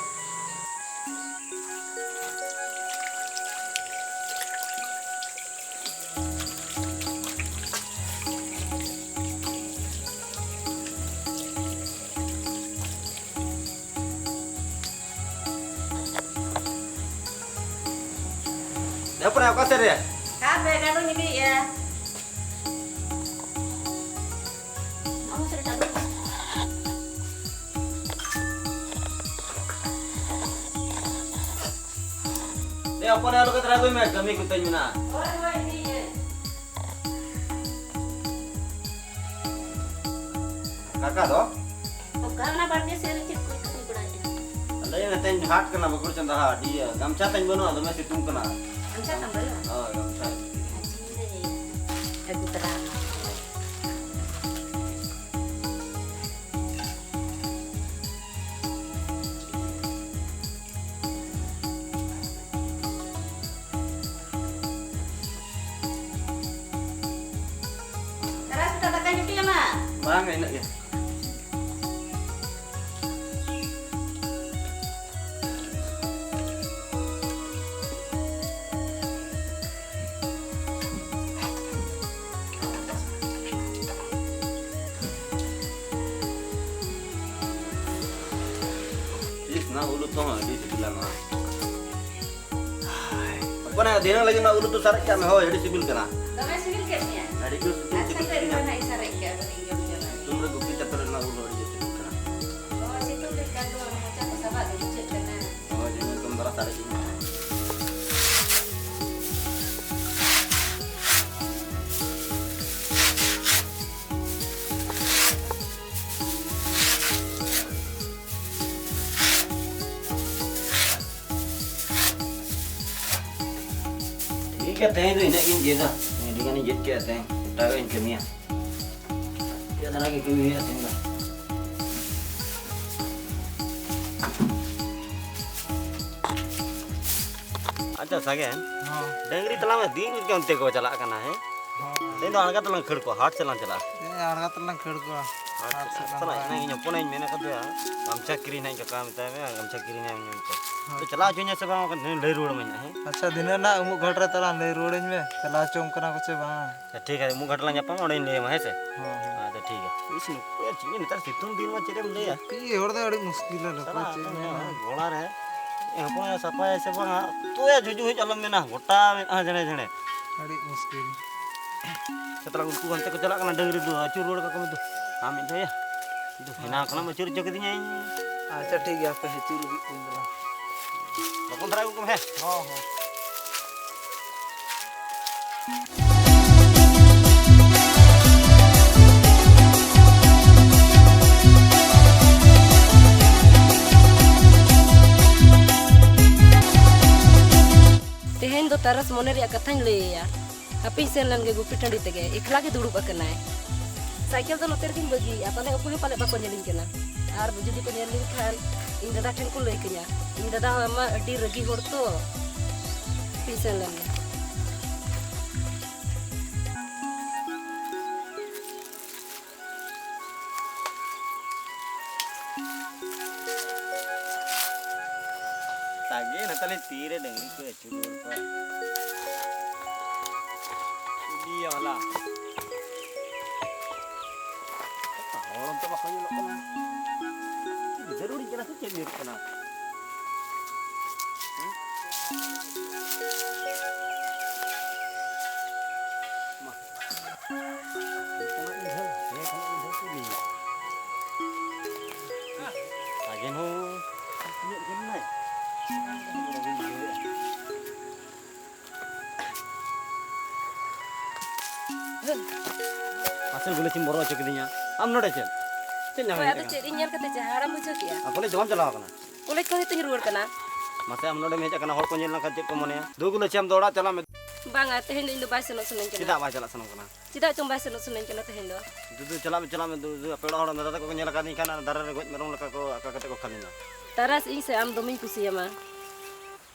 ᱮ ᱦᱚᱯᱚᱱ ᱮᱨᱟ, ᱚᱠᱟ ᱥᱮᱫ ᱨᱮ? ᱦᱟᱯᱮ, ᱜᱟᱸᱰᱚᱧ ᱤᱫᱤᱭᱮᱫᱼᱟ᱾ ᱟᱢ ᱥᱮᱫ ᱨᱮ ᱪᱟᱰᱚ᱾ ᱮ ᱦᱚᱯᱚᱱ ᱮᱨᱟ, ᱟᱞᱚ ᱠᱟᱛᱮ ᱟᱹᱜᱩᱭ ᱢᱮ, ᱠᱟᱹᱢᱤ ᱠᱚᱛᱮᱧ ᱢᱮᱱᱟᱜᱼᱟ᱾ ᱦᱳᱭ, ᱦᱳᱭ, ᱤᱫᱤᱭᱮᱫᱼᱟᱹᱧ᱾ ᱠᱟᱠᱟ ᱫᱚ? ᱚᱠᱟ ᱚᱱᱟ ᱵᱟᱲᱜᱮ ᱥᱮᱫ ᱨᱮ ᱪᱮᱫ ᱠᱚᱭ ᱠᱟᱹᱢᱤ ᱵᱟᱲᱟᱭᱮᱫᱼᱟ? ᱟᱞᱮ ᱱᱚᱛᱮᱧ ᱦᱟᱴ ᱠᱟᱱᱟ, ᱵᱟᱸᱠᱩᱲ ᱪᱟᱸᱫᱟ ᱦᱟᱴ᱾ ᱤᱭᱟᱹ, ᱜᱟᱢᱪᱷᱟ ᱛᱟᱧ ᱵᱟᱹᱱᱩᱜᱼᱟ, ᱫᱚᱢᱮ ᱥᱤᱛᱩᱝ ᱠᱟᱱᱟ᱾ ᱜᱟᱢᱪᱷᱟ ᱛᱟᱢ ᱵᱟᱹᱱᱩᱜᱼᱟ? ᱦᱳᱭ, ᱜᱟᱢᱪᱷᱟ᱾ ᱟᱪᱪᱷᱟ, ᱤᱧ ᱞᱟᱹᱭ ᱟᱹᱜᱩ ᱛᱚᱨᱟ ᱟᱢᱟ᱾ ᱤᱱᱟᱹᱜ ᱜᱮ᱾ ᱤᱥ, ᱱᱚᱣᱟ ᱩᱞ ᱩᱛᱩ ᱦᱚᱸ ᱟᱹᱰᱤ ᱥᱤᱵᱤᱞᱟ ᱱᱚᱣᱟ᱾ ᱦᱚᱯᱚᱱ ᱮ, ᱫᱷᱤᱱᱟᱹᱝ ᱞᱟᱹᱜᱤᱫ ᱱᱚᱣᱟ ᱩᱞ ᱩᱛᱩ ᱥᱟᱨᱮᱡ ᱠᱟᱜ ᱢᱮ᱾ ᱦᱳᱭ, ᱟᱹᱰᱤ ᱥᱤᱵᱤᱞ ᱠᱟᱱᱟ᱾ ᱫᱚᱢᱮ ᱥᱤᱵᱤᱞ ᱠᱮᱫ ᱢᱮᱭᱟ? ᱟᱹᱰᱤ ᱡᱳᱨ ᱥᱤᱵᱤᱞ ᱟᱪᱪᱷᱟ, ᱠᱮᱫ ᱛᱚ, ᱤᱧ ᱢᱮᱭᱟ᱾ ᱦᱚᱸ ᱱᱟᱜ ᱤᱧ ᱥᱟᱨᱮᱡ ᱠᱟᱜᱼᱟ, ᱵᱟᱹᱧ ᱡᱚᱢ ᱪᱟᱵᱟᱭᱟ᱾ ᱥᱤᱛᱩᱝ ᱨᱮ ᱜᱩᱯᱤ ᱪᱟᱯᱮ ᱨᱮᱱᱟᱜ ᱩᱞ ᱦᱚᱸ ᱟᱹᱰᱤ ᱡᱳᱨ ᱥᱤᱵᱤᱞ ᱠᱟᱱᱟ᱾ ᱚ, ᱥᱤᱛᱩᱝ ᱨᱮ ᱮᱠᱟᱞ ᱫᱚ ᱢᱚᱪᱟ ᱠᱚ ᱥᱟᱵᱟᱜ ᱜᱮ ᱵᱩᱡᱷᱟᱹᱜ ᱠᱟᱱᱟ᱾ ᱦᱳᱭ, ᱡᱮᱢᱚᱱ ᱮᱠᱫᱚᱢ ᱫᱷᱟᱨᱟ ᱥᱟᱨᱮᱡ ᱤᱧ ᱢᱮ᱾ ᱴᱷᱤᱠ ᱜᱮᱭᱟ, ᱛᱮᱦᱮᱧ ᱫᱚ ᱤᱱᱟᱹᱜ ᱜᱤᱧ ᱜᱮᱫᱟ᱾ ᱟᱹᱰᱤ ᱜᱟᱱᱤᱧ ᱜᱮᱫ ᱠᱮᱫᱟ ᱛᱮᱦᱮᱧ, ᱮᱴᱟᱜᱟᱜ ᱤᱧ ᱠᱟᱹᱢᱤᱭᱟ᱾ ᱯᱮ ᱫᱷᱟᱨᱟ ᱜᱮ ᱠᱟᱹᱢᱤ ᱦᱩᱭᱩᱜᱼᱟ ᱛᱮᱦᱮᱧ ᱫᱚ᱾ ᱟᱪᱪᱷᱟ ᱥᱟᱜᱮᱱ, ᱦᱚᱸ᱾ ᱰᱟᱹᱝᱨᱤ ᱛᱟᱞᱟᱝ ᱢᱮ, ᱫᱤᱱ ᱜᱮ ᱚᱱᱛᱮ ᱠᱚ ᱪᱟᱞᱟᱜ ᱠᱟᱱᱟ, ᱦᱮᱸ? ᱦᱚᱸ᱾ ᱛᱮᱦᱮᱧ ᱫᱚ ᱟᱬᱜᱟᱛ ᱞᱟᱝ ᱠᱷᱟᱹᱲ ᱠᱚᱣᱟ, ᱦᱟᱴ ᱥᱮᱫ ᱞᱟᱝ ᱪᱟᱞᱟᱜᱼᱟ᱾ ᱛᱮᱦᱮᱧ ᱟᱬᱜᱟᱛ ᱞᱟᱝ ᱠᱷᱟᱹᱲ ᱠᱚᱣᱟ, ᱦᱟᱴ ᱦᱟᱴ ᱥᱮᱫ ᱞᱟᱝ ᱪᱟᱞᱟᱜ᱾ ᱪᱟᱞᱟᱜᱼᱟ᱾ ᱤᱧ ᱦᱚᱯᱚᱱ ᱤᱧ ᱢᱮᱱ ᱟᱠᱟᱫᱮᱭᱟ, ᱜᱟᱢᱪᱷᱟ ᱠᱤᱨᱤᱧ ᱦᱟᱸᱜ ᱠᱟᱠᱟ ᱢᱮᱛᱟᱭ ᱢᱮ, ᱜᱟᱢᱪᱷᱟ ᱠᱤᱨᱤᱧ ᱦᱟᱸᱜ ᱢᱮᱱᱛᱮ᱾ ᱦᱚᱸ᱾ ᱛᱚ ᱪᱟᱞᱟᱣ ᱦᱚᱪᱚᱧᱟ ᱥᱮ ᱵᱟᱝ, ᱞᱟᱹᱭ ᱨᱩᱣᱟᱹᱲ ᱟᱹᱢᱟᱹᱧ ᱦᱟᱸᱜ, ᱦᱮᱸ? ᱟᱪᱪᱷᱟ, ᱫᱷᱤᱱᱟᱹᱱ ᱦᱟᱸᱜ ᱩᱢᱩᱜ ᱜᱷᱟᱴ ᱨᱮ ᱛᱟᱞᱟᱝ ᱞᱟᱹᱭ ᱨᱩᱣᱟᱹᱲᱟᱹᱧ ᱢᱮ, ᱪᱟᱞᱟᱣ ᱦᱚᱪᱚᱢ ᱠᱟᱱᱟ ᱠᱚ ᱥᱮ ᱵᱟᱝ? ᱟᱪᱪᱷᱟ, ᱴᱷᱤᱠ ᱟᱪᱷᱮ, ᱩᱢᱩᱜ ᱜᱷᱟᱴ ᱨᱮᱞᱟᱝ ᱧᱟᱯᱟᱢᱟ, ᱚᱸᱰᱮᱧ ᱞᱟᱹᱭ ᱟᱢᱟ, ᱦᱮᱸ ᱥᱮ? ᱦᱚᱸ, ᱦᱚᱸ᱾ ᱟᱪᱪᱷᱟ, ᱴᱷᱤᱠ ᱜᱮᱭᱟ᱾ ᱤᱥ, ᱱᱩᱠᱩ ᱭᱟ, ᱪᱮᱫ ᱱᱮᱛᱟᱨ ᱥᱤᱛᱩᱝ ᱫᱤᱱ ᱢᱟ ᱪᱮᱫ ᱮᱢ ᱞᱟᱹᱭᱟ? ᱯᱤ ᱦᱚᱲ ᱫᱚ ᱟᱹᱰᱤ ᱢᱩᱥᱠᱤᱞᱟ, ᱱᱩᱠᱩ ᱥᱟᱞᱟ, ᱪᱮᱫ ᱮᱢ ᱢᱮᱱᱟ? ᱜᱚᱲᱟ ᱨᱮ, ᱮ, ᱦᱚᱯᱚᱱ ᱮᱨᱟ ᱥᱟᱯᱷᱟᱭᱟ ᱥᱮ ᱵᱟᱝᱟ? ᱩᱛᱩᱭᱟ, ᱡᱷᱩᱡᱩ ᱦᱩᱡ ᱟᱞᱚᱢ ᱢᱮᱱᱟ, ᱜᱚᱴᱟ ᱢᱮᱱᱟᱜᱼᱟ ᱡᱷᱮᱲᱮ ᱡᱷᱮᱲᱮ᱾ ᱟᱹᱰᱤ ᱢᱩᱥᱠᱤᱞ᱾ ᱥᱮ ᱛᱟᱞᱟ ᱩᱱᱠᱩ ᱦᱟᱱᱛᱮ ᱠᱚ ᱪᱟᱞᱟᱜ ᱠᱟᱱᱟ, ᱰᱟᱹᱝᱨᱤ ᱫᱚ ᱟᱹᱪᱩᱨ ᱨᱩᱣᱟᱹᱲ ᱠᱟᱠᱚ ᱢᱮ ᱫᱩ᱾ ᱟᱢ ᱢᱤᱫ ᱫᱷᱟᱣ ᱭᱟ, ᱫᱩ, ᱦᱮᱱᱟᱝ ᱠᱷᱚᱱᱟᱜ ᱮᱢ ᱟᱹᱪᱩᱨ ᱦᱚᱪᱚ ᱠᱤᱫᱤᱧᱟ ᱤᱧ᱾ ᱟᱪᱪᱷᱟ, ᱴᱷᱤᱠ ᱜᱮᱭᱟ, ᱦᱟᱯᱮ ᱟᱹᱪᱩᱨ ᱟᱹᱜᱩᱭᱮᱫ ᱠᱚᱣᱟᱹᱧ ᱛᱟᱞᱟᱝ᱾ ᱞᱚᱜᱚᱱ ᱫᱷᱟᱨᱟ ᱟᱹᱜᱩ ᱠᱚᱢ, ᱦᱮᱸ᱾ ᱦᱚᱸ, ᱦᱚᱸ᱾ ᱛᱮᱦᱮᱧ ᱫᱚ ᱛᱟᱨᱟᱥ ᱢᱚᱱᱮ ᱨᱮᱭᱟᱜ ᱠᱟᱛᱷᱟᱧ ᱞᱟᱹᱭ ᱟᱭᱟ᱾ ᱦᱟᱯᱮᱧ ᱥᱮᱱ ᱞᱮᱱ ᱜᱮ ᱜᱩᱯᱤ ᱴᱟᱺᱰᱤ ᱛᱮᱜᱮ, ᱮᱠᱞᱟ ᱜᱮ ᱫᱩᱲᱩᱵ ᱟᱠᱟᱱᱟᱭ᱾ ᱥᱟᱭᱠᱮᱞ ᱫᱚ ᱱᱚᱛᱮ ᱨᱮᱜᱮᱧ ᱵᱟᱹᱜᱤᱭᱮᱫᱼᱟ, ᱯᱟᱞᱮ ᱚᱠᱚᱭ ᱦᱚᱸ ᱯᱟᱞᱮ ᱵᱟᱠᱚ ᱧᱮᱞᱤᱧ ᱠᱟᱱᱟ᱾ ᱟᱨ ᱡᱩᱫᱤ ᱠᱚ ᱧᱮᱞ ᱞᱤᱧ ᱠᱷᱟᱱ ᱤᱧ ᱫᱟᱫᱟ ᱴᱷᱮᱱ ᱠᱚ ᱞᱟᱹᱭ ᱠᱟᱹᱧᱟ᱾ ᱤᱧ ᱫᱟᱫᱟ ᱦᱚᱸ ᱟᱢᱢᱟ ᱟᱹᱰᱤ ᱨᱟᱹᱜᱤ ᱦᱚᱲ ᱛᱚ᱾ ᱦᱟᱯᱮᱧ ᱥᱮᱱ ᱞᱮᱱ ᱜᱮ᱾ ᱟᱜᱮ ᱱᱟᱛᱟᱞᱮ ᱛᱤᱨᱮ ᱰᱟᱹᱝᱨᱤ ᱠᱚ ᱟᱹᱪᱩᱨ ᱨᱩᱣᱟᱹᱲ ᱠᱚᱣᱟ᱾ ᱤᱫᱤᱭᱟ ᱦᱚᱞᱟ᱾ ᱦᱚᱲ ᱚᱱᱛᱮ ᱵᱟᱠᱚ ᱧᱮᱞᱚᱜ ᱠᱟᱱᱟ᱾ ᱡᱟᱹᱨᱩᱲᱤᱧ ᱠᱟᱱᱟ ᱥᱮ ᱪᱮᱫ ᱧᱩᱨᱩᱜ ᱠᱟᱱᱟ? ᱦᱮᱸ? ᱢᱟ᱾ ᱥᱟᱜᱮᱱ ᱦᱚᱸ ᱛᱤᱱᱟᱹᱜ ᱜᱟᱱ ᱱᱟᱭ? ᱢᱟᱥᱮ ᱜᱩᱞᱟᱹᱪᱤᱢ ᱵᱚᱨᱚ ᱦᱚᱪᱚ ᱠᱤᱫᱤᱧᱟ᱾ ᱟᱢ ᱱᱚᱰᱮ ᱪᱮᱫ? ᱪᱮᱫ ᱧᱟᱢ ᱦᱳᱭ, ᱦᱮᱡ ᱟᱫᱚ ᱟᱠᱟᱱᱟ? ᱪᱮᱫ ᱤᱧ ᱧᱮᱞ ᱠᱟᱛᱮ ᱡᱟᱦᱟᱸ ᱦᱟᱲᱟᱢ ᱵᱩᱡᱷᱟᱹᱣ ᱠᱮᱜᱼᱟ? ᱟᱨ ᱠᱚᱞᱮᱡᱽ ᱫᱚ ᱵᱟᱢ ᱪᱟᱞᱟᱣ ᱟᱠᱟᱱᱟ? ᱠᱚᱞᱮᱡᱽ ᱠᱷᱚᱱ ᱦᱤᱛᱚᱧ ᱨᱩᱣᱟᱹᱲ ᱠᱟᱱᱟ᱾ ᱢᱟᱥᱮ ᱟᱢ ᱱᱚᱰᱮᱢ ᱦᱮᱡ ᱟᱠᱟᱱᱟ, ᱦᱚᱲ ᱠᱚ ᱧᱮᱞ ᱞᱮᱱᱠᱷᱟᱱ ᱪᱮᱫ ᱠᱚ ᱢᱚᱱᱮᱭᱟ? ᱫᱩ ᱜᱩᱞᱟᱹᱪᱤ, ᱟᱢ ᱫᱚ ᱚᱲᱟᱜ ᱪᱟᱞᱟᱜ ᱢᱮ᱾ ᱵᱟᱝᱟ, ᱛᱮᱦᱮᱧ ᱫᱚ ᱤᱧ ᱫᱚ ᱵᱟᱭ ᱥᱮᱱᱚᱜ ᱥᱟᱱᱟᱧ ᱠᱟᱱᱟ᱾ ᱪᱮᱫᱟᱜ ᱵᱟᱭ ᱪᱟᱞᱟᱜ ᱥᱟᱱᱟᱢ ᱠᱟᱱᱟ? ᱪᱮᱫᱟᱜ ᱪᱚᱝ ᱵᱟᱭ ᱥᱮᱱᱚᱜ ᱥᱟᱱᱟᱧ ᱠᱟᱱᱟ ᱛᱮᱦᱮᱧ ᱫᱚ᱾ ᱫᱩᱫᱩ, ᱪᱟᱞᱟᱜ ᱢᱮ, ᱪᱟᱞᱟᱜ ᱢᱮ, ᱫᱩᱫᱩ, ᱟᱯᱮ ᱚᱲᱟᱜ ᱦᱚᱲ ᱫᱟᱫᱟ ᱛᱟᱠᱚ ᱠᱚ ᱧᱮᱞ ᱟᱠᱟᱫᱤᱧ ᱠᱷᱟᱱ, ᱟᱨ ᱫᱟᱨᱮ ᱨᱮ ᱜᱚᱡ ᱢᱮᱨᱚᱢ ᱞᱮᱠᱟ ᱠᱚ ᱟᱠᱟ ᱠᱟᱛᱮ ᱠᱚ ᱠᱷᱟᱹᱞᱤᱧᱟ᱾ ᱛᱟᱨᱟᱥ, ᱤᱧ ᱥᱮ ᱟᱢ ᱫᱚᱢᱮᱧ ᱠᱩᱥᱤᱭᱟᱢᱟ᱾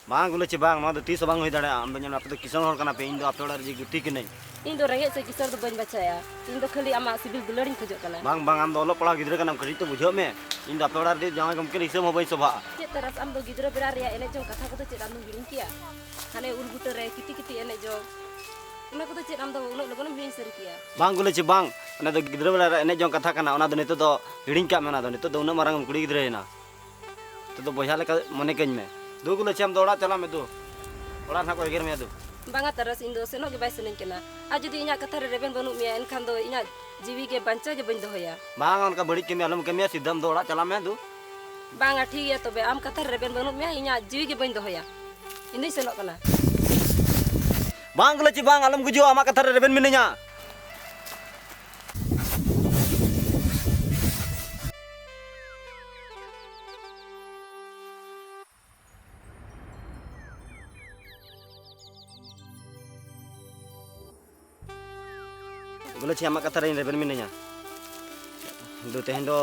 ᱵᱟᱝ ᱜᱩᱞᱟᱹᱪᱤ, ᱵᱟᱝ, ᱱᱚᱣᱟ ᱫᱚ ᱛᱤᱥ ᱦᱚᱸ ᱵᱟᱝ ᱦᱩᱭ ᱫᱟᱲᱮᱭᱟᱜᱼᱟ᱾ ᱟᱢ ᱫᱚ ᱧᱮᱞ ᱢᱮ, ᱟᱯᱮ ᱫᱚ ᱠᱤᱥᱟᱹᱬ ᱦᱚᱲ ᱠᱟᱱᱟ ᱯᱮ, ᱤᱧ ᱫᱚ ᱟᱯᱮ ᱚᱲᱟᱜ ᱨᱮ ᱡᱮ ᱜᱩᱛᱤ ᱠᱟᱹᱱᱟᱹᱧ᱾ ᱤᱧ ᱫᱚ ᱨᱮᱸᱜᱮᱡ ᱥᱮ ᱠᱤᱥᱟᱹᱬ ᱫᱚ ᱵᱟᱹᱧ ᱵᱟᱪᱷᱟᱭᱟ, ᱤᱧ ᱫᱚ ᱠᱷᱟᱹᱞᱤ ᱟᱢᱟᱜ ᱥᱤᱵᱤᱞ ᱫᱩᱞᱟᱹᱲᱤᱧ ᱠᱷᱚᱡᱚᱜ ᱠᱟᱱᱟ᱾ ᱵᱟᱝ, ᱵᱟᱝ, ᱟᱢ ᱫᱚ ᱚᱞᱚᱜ ᱯᱟᱲᱦᱟᱣ ᱜᱤᱫᱽᱨᱟᱹ ᱠᱟᱱᱟᱢ, ᱠᱟᱹᱴᱤᱡ ᱛᱚ ᱵᱩᱡᱷᱟᱹᱣ ᱢᱮ᱾ ᱤᱧ ᱫᱚ ᱟᱯᱮ ᱚᱲᱟᱜ ᱨᱮ ᱡᱟᱶᱟᱭ ᱜᱚᱢᱠᱮ ᱦᱤᱥᱟᱹᱵ ᱦᱚᱸ ᱵᱟᱹᱧ ᱥᱚᱵᱷᱟᱜᱼᱟ᱾ ᱪᱮᱫ ᱛᱟᱨᱟᱥ, ᱟᱢ ᱫᱚ ᱜᱤᱫᱽᱨᱟᱹ ᱵᱮᱲᱟ ᱨᱮᱭᱟᱜ ᱮᱱᱮᱡ ᱡᱚᱝ ᱠᱟᱛᱷᱟ ᱠᱚᱫᱚ ᱪᱮᱫ ᱟᱢ ᱫᱚᱢ ᱦᱤᱲᱤᱧ ᱠᱮᱭᱟ? ᱦᱟᱱᱮ ᱩᱞ ᱵᱩᱴᱟᱹ ᱨᱮ ᱠᱤᱛᱤ ᱠᱤᱛᱤ ᱮᱱᱮᱡ ᱡᱚᱝ, ᱚᱱᱟ ᱠᱚᱫᱚ ᱪᱮᱫ ᱟᱢ ᱫᱚ ᱩᱱᱟᱹᱜ ᱞᱚᱜᱚᱱᱮᱢ ᱦᱤᱲᱤᱧ ᱥᱟᱹᱨᱤ ᱠᱮᱭᱟ? ᱵᱟᱝ ᱜᱩᱞᱟᱹᱪᱤ, ᱵᱟᱝ᱾ ᱚᱱᱟ ᱫᱚ ᱜᱤᱫᱽᱨᱟᱹ ᱵᱮᱲᱟ ᱨᱮ ᱮᱱᱮᱡ ᱡᱚᱝ ᱠᱟᱛᱷᱟ ᱠᱟᱱᱟ, ᱚᱱᱟ ᱫᱚ ᱱᱤᱛᱚᱜ ᱫᱚ ᱦᱤᱲᱤᱧ ᱠᱟᱜ ᱢᱮ, ᱚᱱᱟ ᱫᱚ᱾ ᱱᱤᱛᱚᱜ ᱫᱚ ᱩᱱᱟᱹᱜ ᱢᱟᱨᱟᱝ ᱮᱢ ᱠᱩᱲᱤ ᱜᱤᱫᱽᱨᱟᱹᱭᱮᱱᱟ᱾ ᱱᱤᱛᱚᱜ ᱫᱚ ᱵᱚᱭᱦᱟ ᱞᱮᱠᱟ ᱢᱚᱱᱮ ᱠᱟᱹᱧ ᱢᱮ᱾ ᱫᱩ ᱜᱩᱞᱟᱹᱪᱤ, ᱟᱢ ᱫᱚ ᱚᱲᱟᱜ ᱪᱟᱞᱟᱜ ᱢᱮ ᱫᱩ᱾ ᱚᱲᱟᱜ ᱨᱮ ᱱᱟᱜ ᱠᱚ ᱮᱜᱮᱨ ᱢᱮᱭᱟ ᱫᱩ᱾ ᱵᱟᱝᱟ ᱛᱟᱨᱟᱥ, ᱤᱧ ᱫᱚ ᱥᱮᱱᱚᱜ ᱜᱮ ᱵᱟᱭ ᱥᱟᱱᱟᱧ ᱠᱟᱱᱟ᱾ ᱟᱨ ᱡᱩᱫᱤ ᱤᱧᱟᱹᱜ ᱠᱟᱛᱷᱟ ᱨᱮ ᱨᱮᱵᱮᱱ ᱵᱟᱹᱱᱩᱜ ᱢᱮᱭᱟ, ᱮᱱᱠᱷᱟᱱ ᱫᱚ ᱤᱧᱟᱹᱜ ᱡᱤᱣᱤ ᱜᱮ ᱵᱟᱧᱪᱟᱣ ᱜᱮ ᱵᱟᱹᱧ ᱫᱚᱦᱚᱭᱟ᱾ ᱵᱟᱝ, ᱚᱱᱠᱟ ᱵᱟᱹᱲᱤᱡ ᱠᱟᱹᱢᱤ ᱟᱞᱚᱢ ᱠᱟᱹᱢᱤᱭᱟ, ᱥᱤᱫᱷᱟᱹ ᱟᱢ ᱫᱚ ᱚᱲᱟᱜ ᱪᱟᱞᱟᱜ ᱢᱮ ᱫᱩ᱾ ᱵᱟᱝᱟ, ᱴᱷᱤᱠ ᱜᱮᱭᱟ ᱛᱚᱵᱮ, ᱟᱢ ᱠᱟᱛᱷᱟ ᱨᱮ ᱨᱮᱵᱮᱱ ᱵᱟᱹᱱᱩᱜ ᱢᱮᱭᱟ, ᱤᱧᱟᱹᱜ ᱡᱤᱣᱤ ᱜᱮ ᱵᱟᱹᱧ ᱫᱚᱦᱚᱭᱟ᱾ ᱤᱧ ᱫᱚᱧ ᱥᱮᱱᱚᱜ ᱠᱟᱱᱟ᱾ ᱵᱟᱝ ᱜᱩᱞᱟᱹᱪᱤ, ᱵᱟᱝ, ᱟᱞᱚᱢ ᱜᱩᱡᱩᱜᱼᱟ, ᱟᱢᱟᱜ ᱠᱟᱛᱷᱟ ᱨᱮ ᱨᱮᱵᱮᱱ ᱢᱤᱱᱟᱹᱧᱟ᱾ ᱵᱚᱞᱮ ᱪᱮ ᱟᱢᱟᱜ ᱠᱟᱛᱷᱟ ᱨᱮ ᱤᱧ ᱨᱮᱵᱮᱱ ᱢᱤᱱᱟᱹᱧᱟ᱾ ᱫᱩ, ᱛᱮᱦᱮᱧ ᱫᱚ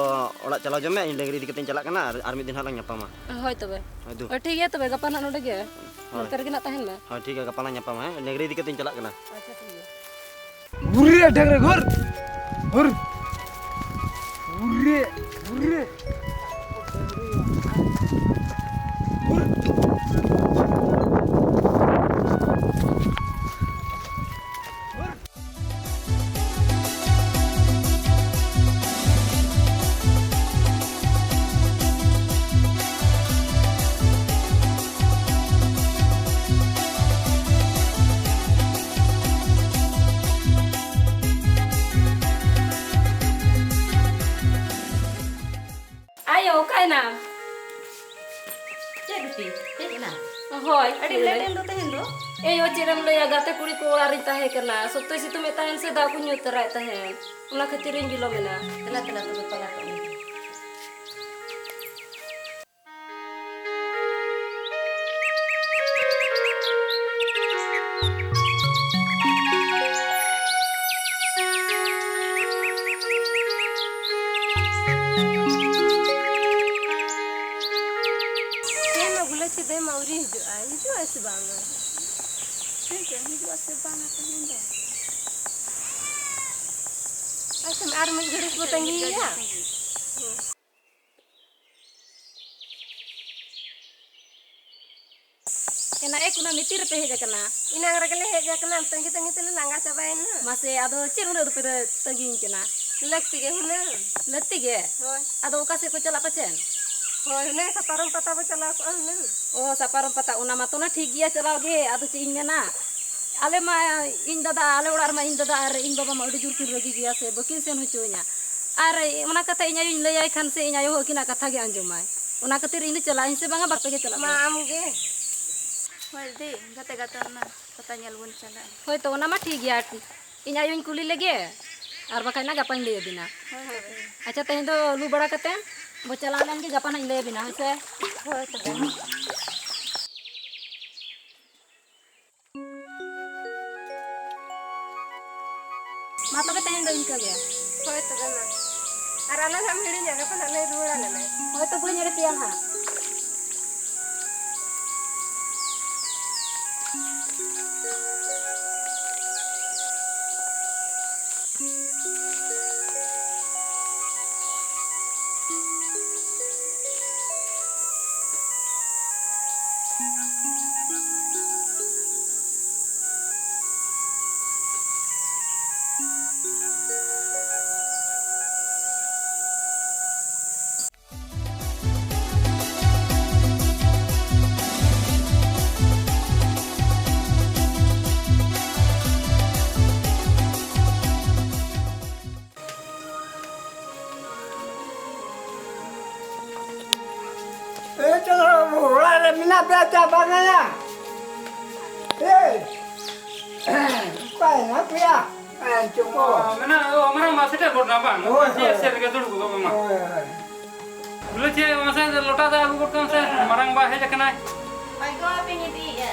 ᱚᱲᱟᱜ ᱪᱟᱞᱟᱣ ᱦᱚᱪᱚ ᱢᱮ, ᱤᱧ ᱰᱟᱹᱝᱨᱤ ᱤᱫᱤ ᱠᱟᱛᱮᱧ ᱪᱟᱞᱟᱜ ᱠᱟᱱᱟ, ᱟᱨ, ᱟᱨ ᱢᱤᱫ ᱫᱤᱱ ᱦᱟᱸᱜ ᱞᱟᱝ ᱧᱟᱯᱟᱢᱟ᱾ ᱦᱳᱭ ᱛᱚᱵᱮ᱾ ᱦᱳᱭ ᱫᱩ᱾ ᱦᱳᱭ, ᱴᱷᱤᱠ ᱜᱮᱭᱟ ᱛᱚᱵᱮ, ᱜᱟᱯᱟ ᱱᱟᱜ ᱱᱚᱰᱮ ᱜᱮ᱾ ᱦᱳᱭ᱾ ᱱᱚᱛᱮ ᱨᱮᱜᱮ ᱱᱟᱜ ᱛᱟᱦᱮᱱ ᱢᱮ᱾ ᱦᱳᱭ, ᱴᱷᱤᱠ ᱜᱮᱭᱟ, ᱜᱟᱯᱟ ᱞᱟᱝ ᱧᱟᱯᱟᱢᱟ, ᱦᱮᱸ? ᱰᱟᱹᱝᱨᱤ ᱤᱫᱤ ᱠᱟᱛᱮᱧ ᱪᱟᱞᱟᱜ ᱠᱟᱱᱟ᱾ ᱟᱪᱪᱷᱟ, ᱴᱷᱤᱠ ᱜᱮᱭᱟ᱾ ᱜᱷᱩᱨ ᱨᱮ ᱰᱟᱹᱝᱨᱤ, ᱜᱷᱩᱨ, ᱜᱷᱩᱨ᱾ ᱜᱷᱩᱨ ᱨᱮ, ᱜᱷᱩᱨ ᱨᱮ᱾ ᱜᱷᱩᱨ᱾ ᱚᱠᱟᱭᱮᱱᱟᱢ? ᱪᱮᱫ ᱵᱤᱴᱤ, ᱦᱮᱡ ᱮᱱᱟ? ᱦᱳᱭ, ᱟᱹᱰᱤ ᱦᱮᱡ ᱞᱮᱴ ᱮᱱᱟᱹᱧ᱾ ᱮᱱ ᱫᱚ ᱛᱮᱦᱮᱧ ᱫᱚ᱾ ᱮᱭ, ᱚ, ᱪᱮᱫ ᱮᱢ ᱞᱟᱹᱭᱟ, ᱜᱟᱛᱮ ᱠᱩᱲᱤ ᱠᱚ ᱚᱲᱟᱜ ᱨᱤᱧ ᱛᱟᱦᱮᱸ ᱠᱟᱱᱟ᱾ ᱥᱚᱠᱛᱚᱭ ᱥᱤᱛᱩᱝ ᱮᱫ ᱛᱟᱦᱮᱱ ᱥᱮ, ᱫᱟᱜ ᱠᱚᱧ ᱧᱩ ᱛᱚᱨᱟᱭᱮᱫ ᱛᱟᱦᱮᱸᱫ, ᱚᱱᱟ ᱠᱷᱟᱹᱛᱤᱨ ᱤᱧ ᱵᱤᱞᱚᱢ ᱮᱱᱟ᱾ ᱫᱮᱞᱟ, ᱫᱮᱞᱟ, ᱛᱚᱵᱮ ᱯᱟᱞᱟᱴᱚᱜ ᱢᱮ᱾ ᱛᱮᱦᱮᱧ ᱢᱟ ᱜᱩᱞᱟᱹᱪᱤ ᱫᱟᱹᱭ ᱢᱟ ᱟᱹᱣᱨᱤ ᱦᱤᱡᱩᱜᱼᱟ, ᱦᱤᱡᱩᱜᱼᱟᱭ ᱥᱮ ᱵᱟᱝᱟ? ᱪᱮᱫ ᱪᱚ ᱦᱤᱡᱩᱜᱼᱟ ᱥᱮ ᱵᱟᱝᱟ ᱛᱮᱦᱮᱧ ᱫᱚ? ᱟᱪᱪᱷᱟ, ᱟᱨ ᱢᱤᱫ ᱜᱷᱟᱹᱲᱤᱡ ᱵᱚ ᱛᱟᱺᱜᱤᱭᱮᱭᱟ᱾ ᱮᱱᱟ ᱮ ᱠᱩᱱᱟᱹᱢᱤ, ᱛᱤ ᱨᱮᱯᱮ ᱦᱮᱡ ᱟᱠᱟᱱᱟ? ᱮᱱᱟᱝ ᱨᱮᱜᱮ ᱞᱮ ᱦᱮᱡ ᱟᱠᱟᱱᱟ, ᱛᱟᱺᱜᱤ ᱛᱟᱺᱜᱤ ᱛᱮᱞᱮ ᱞᱟᱸᱜᱟ ᱪᱟᱵᱟᱭᱮᱱᱟ᱾ ᱢᱟᱥᱮ, ᱟᱫᱚ ᱪᱮᱫ ᱩᱱᱟᱹᱜ ᱫᱚᱯᱮ ᱛᱟᱺᱜᱤᱧ ᱠᱟᱱᱟ? ᱞᱟᱹᱠᱛᱤ ᱜᱮ ᱦᱩᱱᱟᱹᱝ᱾ ᱞᱟᱹᱠᱛᱤ ᱜᱮ? ᱦᱳᱭ᱾ ᱟᱫᱚ ᱚᱠᱟ ᱥᱮᱫ ᱠᱚ ᱪᱟᱞᱟᱜ ᱯᱟᱪᱮᱫ? ᱦᱳᱭ, ᱦᱩᱱᱟᱹᱝ ᱥᱟᱯᱟᱨᱚᱢ ᱯᱟᱛᱟ ᱵᱚ ᱪᱟᱞᱟᱣ ᱠᱚᱜᱼᱟ ᱦᱩᱱᱟᱹᱝ᱾ ᱚ, ᱥᱟᱯᱟᱨᱚᱢ ᱯᱟᱛᱟ, ᱚᱱᱟ ᱢᱟᱛᱚ ᱱᱟ ᱴᱷᱤᱠ ᱜᱮᱭᱟ ᱪᱟᱞᱟᱣ ᱜᱮ᱾ ᱟᱫᱚ ᱪᱮᱫ ᱤᱧ ᱢᱮᱱᱟ, ᱟᱞᱮ ᱢᱟ, ᱤᱧ ᱫᱟᱫᱟ, ᱟᱞᱮ ᱚᱲᱟᱜ ᱨᱮᱢᱟ ᱤᱧ ᱫᱟᱫᱟ ᱟᱨ ᱤᱧ ᱵᱟᱵᱟ ᱢᱟ ᱟᱹᱰᱤ ᱡᱳᱨ ᱠᱤᱱ ᱨᱟᱹᱜᱤ ᱜᱮᱭᱟ ᱥᱮ, ᱵᱟᱹᱠᱤᱱ ᱥᱮᱱ ᱦᱚᱪᱚᱣᱟᱹᱧᱟ᱾ ᱟᱨ ᱚᱱᱟ ᱠᱟᱛᱷᱟ ᱤᱧ ᱟᱭᱳᱧ ᱞᱟᱹᱭᱟᱭ ᱠᱷᱟᱱ ᱥᱮ ᱤᱧ ᱟᱭᱳ ᱦᱚᱸ ᱟᱹᱠᱤᱱᱟᱜ ᱠᱟᱛᱷᱟ ᱜᱮ ᱟᱸᱡᱚᱢᱟᱭ᱾ ᱚᱱᱟ ᱠᱷᱟᱹᱛᱤᱨ ᱤᱧ ᱫᱚ ᱪᱟᱞᱟᱜ ᱟᱹᱧ ᱥᱮ ᱵᱟᱝᱟ, ᱵᱟᱯᱮ ᱜᱮ ᱪᱟᱞᱟᱜ ᱢᱟ ᱯᱮ᱾ ᱟᱢ ᱜᱮ᱾ ᱦᱳᱭ ᱫᱤ, ᱜᱟᱛᱮ ᱜᱟᱛᱮ ᱚᱱᱟ ᱯᱟᱛᱟ ᱧᱮᱞ ᱵᱚᱱ ᱪᱟᱞᱟᱜᱼᱟ᱾ ᱦᱳᱭ ᱛᱚ, ᱚᱱᱟ ᱢᱟ ᱴᱷᱤᱠ ᱜᱮᱭᱟ᱾ ᱤᱧ ᱟᱭᱳᱧ ᱠᱩᱞᱤ ᱞᱮᱜᱮ, ᱟᱨ ᱵᱟᱠᱷᱟᱡ ᱱᱟ ᱜᱟᱯᱟᱧ ᱞᱟᱹᱭ ᱟᱹᱵᱤᱱᱟ᱾ ᱦᱳᱭ, ᱦᱳᱭ᱾ ᱟᱪᱪᱷᱟ, ᱛᱮᱦᱮᱧ ᱫᱚ ᱞᱩ ᱵᱟᱲᱟ ᱠᱟᱛᱮ ᱵᱚ ᱪᱟᱞᱟᱣ ᱞᱮᱱ ᱜᱮ, ᱜᱟᱯᱟ ᱱᱟᱜ ᱤᱧ ᱞᱟᱹᱭ ᱟᱹᱵᱤᱱᱟ, ᱦᱳᱭ ᱥᱮ? ᱦᱳᱭ ᱛᱚᱵᱮ᱾ ᱢᱟ ᱛᱚᱵᱮ ᱛᱮᱦᱮᱧ ᱫᱚ ᱤᱱᱠᱟᱹ ᱜᱮ᱾ ᱦᱳᱭ ᱛᱚᱵᱮ ᱢᱟ᱾ ᱟᱨ ᱟᱞᱚ ᱱᱟᱜ ᱮᱢ ᱦᱤᱲᱤᱧᱟ, ᱜᱟᱯᱟ ᱱᱟᱜ ᱞᱮ ᱨᱩᱣᱟᱹᱲᱟ ᱱᱟᱞᱮ᱾ ᱦᱳᱭ ᱛᱚ, ᱵᱟᱹᱧ ᱮᱲᱮ ᱯᱮᱭᱟ ᱱᱟᱦᱟᱜ᱾ ᱮ, ᱪᱚᱸᱫᱽᱨᱚ ᱵᱟᱹᱵᱩ, ᱚᱲᱟᱜ ᱨᱮ ᱢᱮᱱᱟᱜ ᱯᱮᱭᱟ ᱪᱮ ᱵᱟᱝᱟ ᱭᱟ? ᱮ, ᱚᱠᱟᱭ ᱦᱮᱱᱟᱜ ᱯᱮᱭᱟ? ᱮ, ᱪᱚᱸᱫᱽᱨᱚ᱾ ᱚ, ᱢᱮᱱᱟᱜ, ᱚ, ᱢᱟᱨᱟᱝ ᱵᱟ ᱥᱮᱴᱮᱨ ᱜᱚᱫ ᱱᱟ ᱵᱟᱝ? ᱦᱳᱭ, ᱪᱮᱫ ᱦᱳᱭ᱾ ᱥᱮᱫ ᱨᱮᱜᱮ ᱫᱩᱲᱩᱵ ᱜᱚᱫᱚᱜ ᱢᱮ ᱢᱟ᱾ ᱦᱳᱭ, ᱦᱳᱭ᱾ ᱵᱚᱞᱮ ᱪᱮᱫ, ᱢᱟᱥᱮ ᱞᱚᱴᱟ ᱫᱟᱜ ᱟᱹᱜᱩ ᱜᱚᱫ ᱠᱟᱜ ᱢᱮᱥᱮ, ᱢᱟᱨᱟᱝ ᱵᱟ ᱦᱮᱡ ᱟᱠᱟᱱᱟᱭ᱾ ᱦᱳᱭ ᱜᱚ, ᱟᱯᱮᱧ ᱤᱫᱤᱭᱮᱫᱼᱟ᱾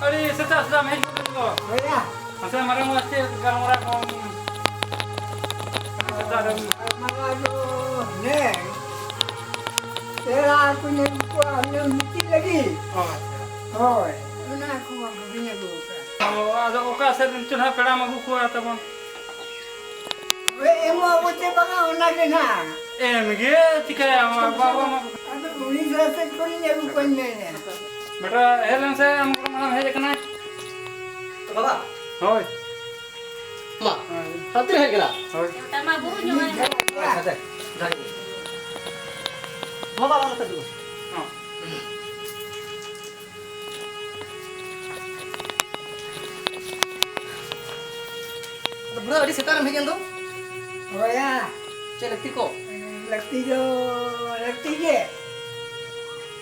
ᱟᱹᱰᱤ ᱥᱮᱛᱟᱜ ᱥᱮᱛᱟᱜ ᱮᱢ ᱦᱮᱡ ᱜᱚᱫ ᱮᱱ ᱫᱚ᱾ ᱦᱳᱭᱟ᱾ ᱢᱟᱥᱮ ᱢᱟᱨᱟᱝ ᱵᱟ ᱪᱮᱫ ᱜᱟᱞᱢᱟᱨᱟᱣ ᱠᱚᱢ ᱟᱹᱰᱤ ᱥᱮᱛᱟᱜ ᱨᱮᱢ ᱜᱟᱞᱢᱟᱨᱟᱣ ᱫᱚ ᱦᱮᱸ, ᱯᱮᱲᱟ ᱠᱚ ᱧᱮᱞ ᱠᱚᱣᱟ ᱦᱩᱱᱟᱹᱝ ᱢᱤᱫᱴᱤᱡ ᱞᱟᱹᱜᱤᱫ᱾ ᱚ, ᱟᱪᱪᱷᱟ᱾ ᱦᱳᱭ, ᱚᱱᱟ ᱠᱚ ᱵᱟᱹᱧ ᱟᱹᱜᱩ ᱟᱠᱟᱫᱼᱟ᱾ ᱚ, ᱟᱫᱚ ᱚᱠᱟ ᱥᱮᱫ ᱨᱮᱱ ᱪᱚ ᱱᱟᱦᱟᱜ ᱯᱮᱲᱟᱢ ᱟᱹᱜᱩ ᱠᱚᱣᱟ ᱛᱟᱵᱚᱱ? ᱦᱳᱭ, ᱮᱢᱚᱜ ᱟᱵᱚ ᱪᱮ ᱵᱟᱝᱟ, ᱚᱱᱟ ᱜᱮ ᱱᱟᱦᱟᱜ᱾ ᱮᱢ ᱜᱮ ᱪᱤᱠᱟᱹᱭᱟ, ᱟᱢ ᱵᱟᱵᱟ ᱢᱟ᱾ ᱟᱫᱚ ᱩᱲᱤᱥᱥᱟ ᱥᱮᱫ ᱠᱷᱚᱱᱤᱧ ᱟᱹᱜᱩ ᱠᱚᱣᱟᱧ ᱢᱮᱱᱮᱫᱼᱟ᱾ ᱵᱮᱴᱟ, ᱦᱮᱡ ᱞᱮᱱ ᱥᱮ, ᱟᱢ ᱜᱚᱲᱚᱢ ᱦᱟᱲᱟᱢ ᱦᱮᱡ ᱟᱠᱟᱱᱟᱭ᱾ ᱵᱟᱵᱟ᱾ ᱦᱳᱭ᱾ ᱢᱟ, ᱦᱳᱭ᱾ ᱦᱟᱱᱛᱮ ᱨᱮ ᱦᱮᱡ ᱠᱟᱱᱟ᱾ ᱦᱳᱭ᱾ ᱚᱴᱟ ᱢᱟ ᱵᱩᱨᱩ ᱧᱚᱜ ᱟᱭ᱾ ᱟᱪᱪᱷᱟ, ᱟᱪᱪᱷᱟ, ᱡᱟᱜᱮ᱾ ᱢᱟ, ᱵᱟᱵᱟ, ᱱᱚᱛᱮ ᱫᱩᱲᱩᱵ᱾ ᱦᱚᱸ᱾ ᱟᱫᱚ ᱵᱩᱲᱦᱟᱹ, ᱟᱹᱰᱤ ᱥᱮᱛᱟᱜ ᱨᱮᱢ ᱦᱮᱡ ᱮᱱ ᱫᱚ? ᱦᱳᱭᱟ᱾ ᱪᱮᱫ ᱞᱟᱹᱠᱛᱤ ᱠᱚ? ᱞᱟᱹᱠᱛᱤ ᱫᱚ ᱞᱟᱹᱠᱛᱤ ᱜᱮ᱾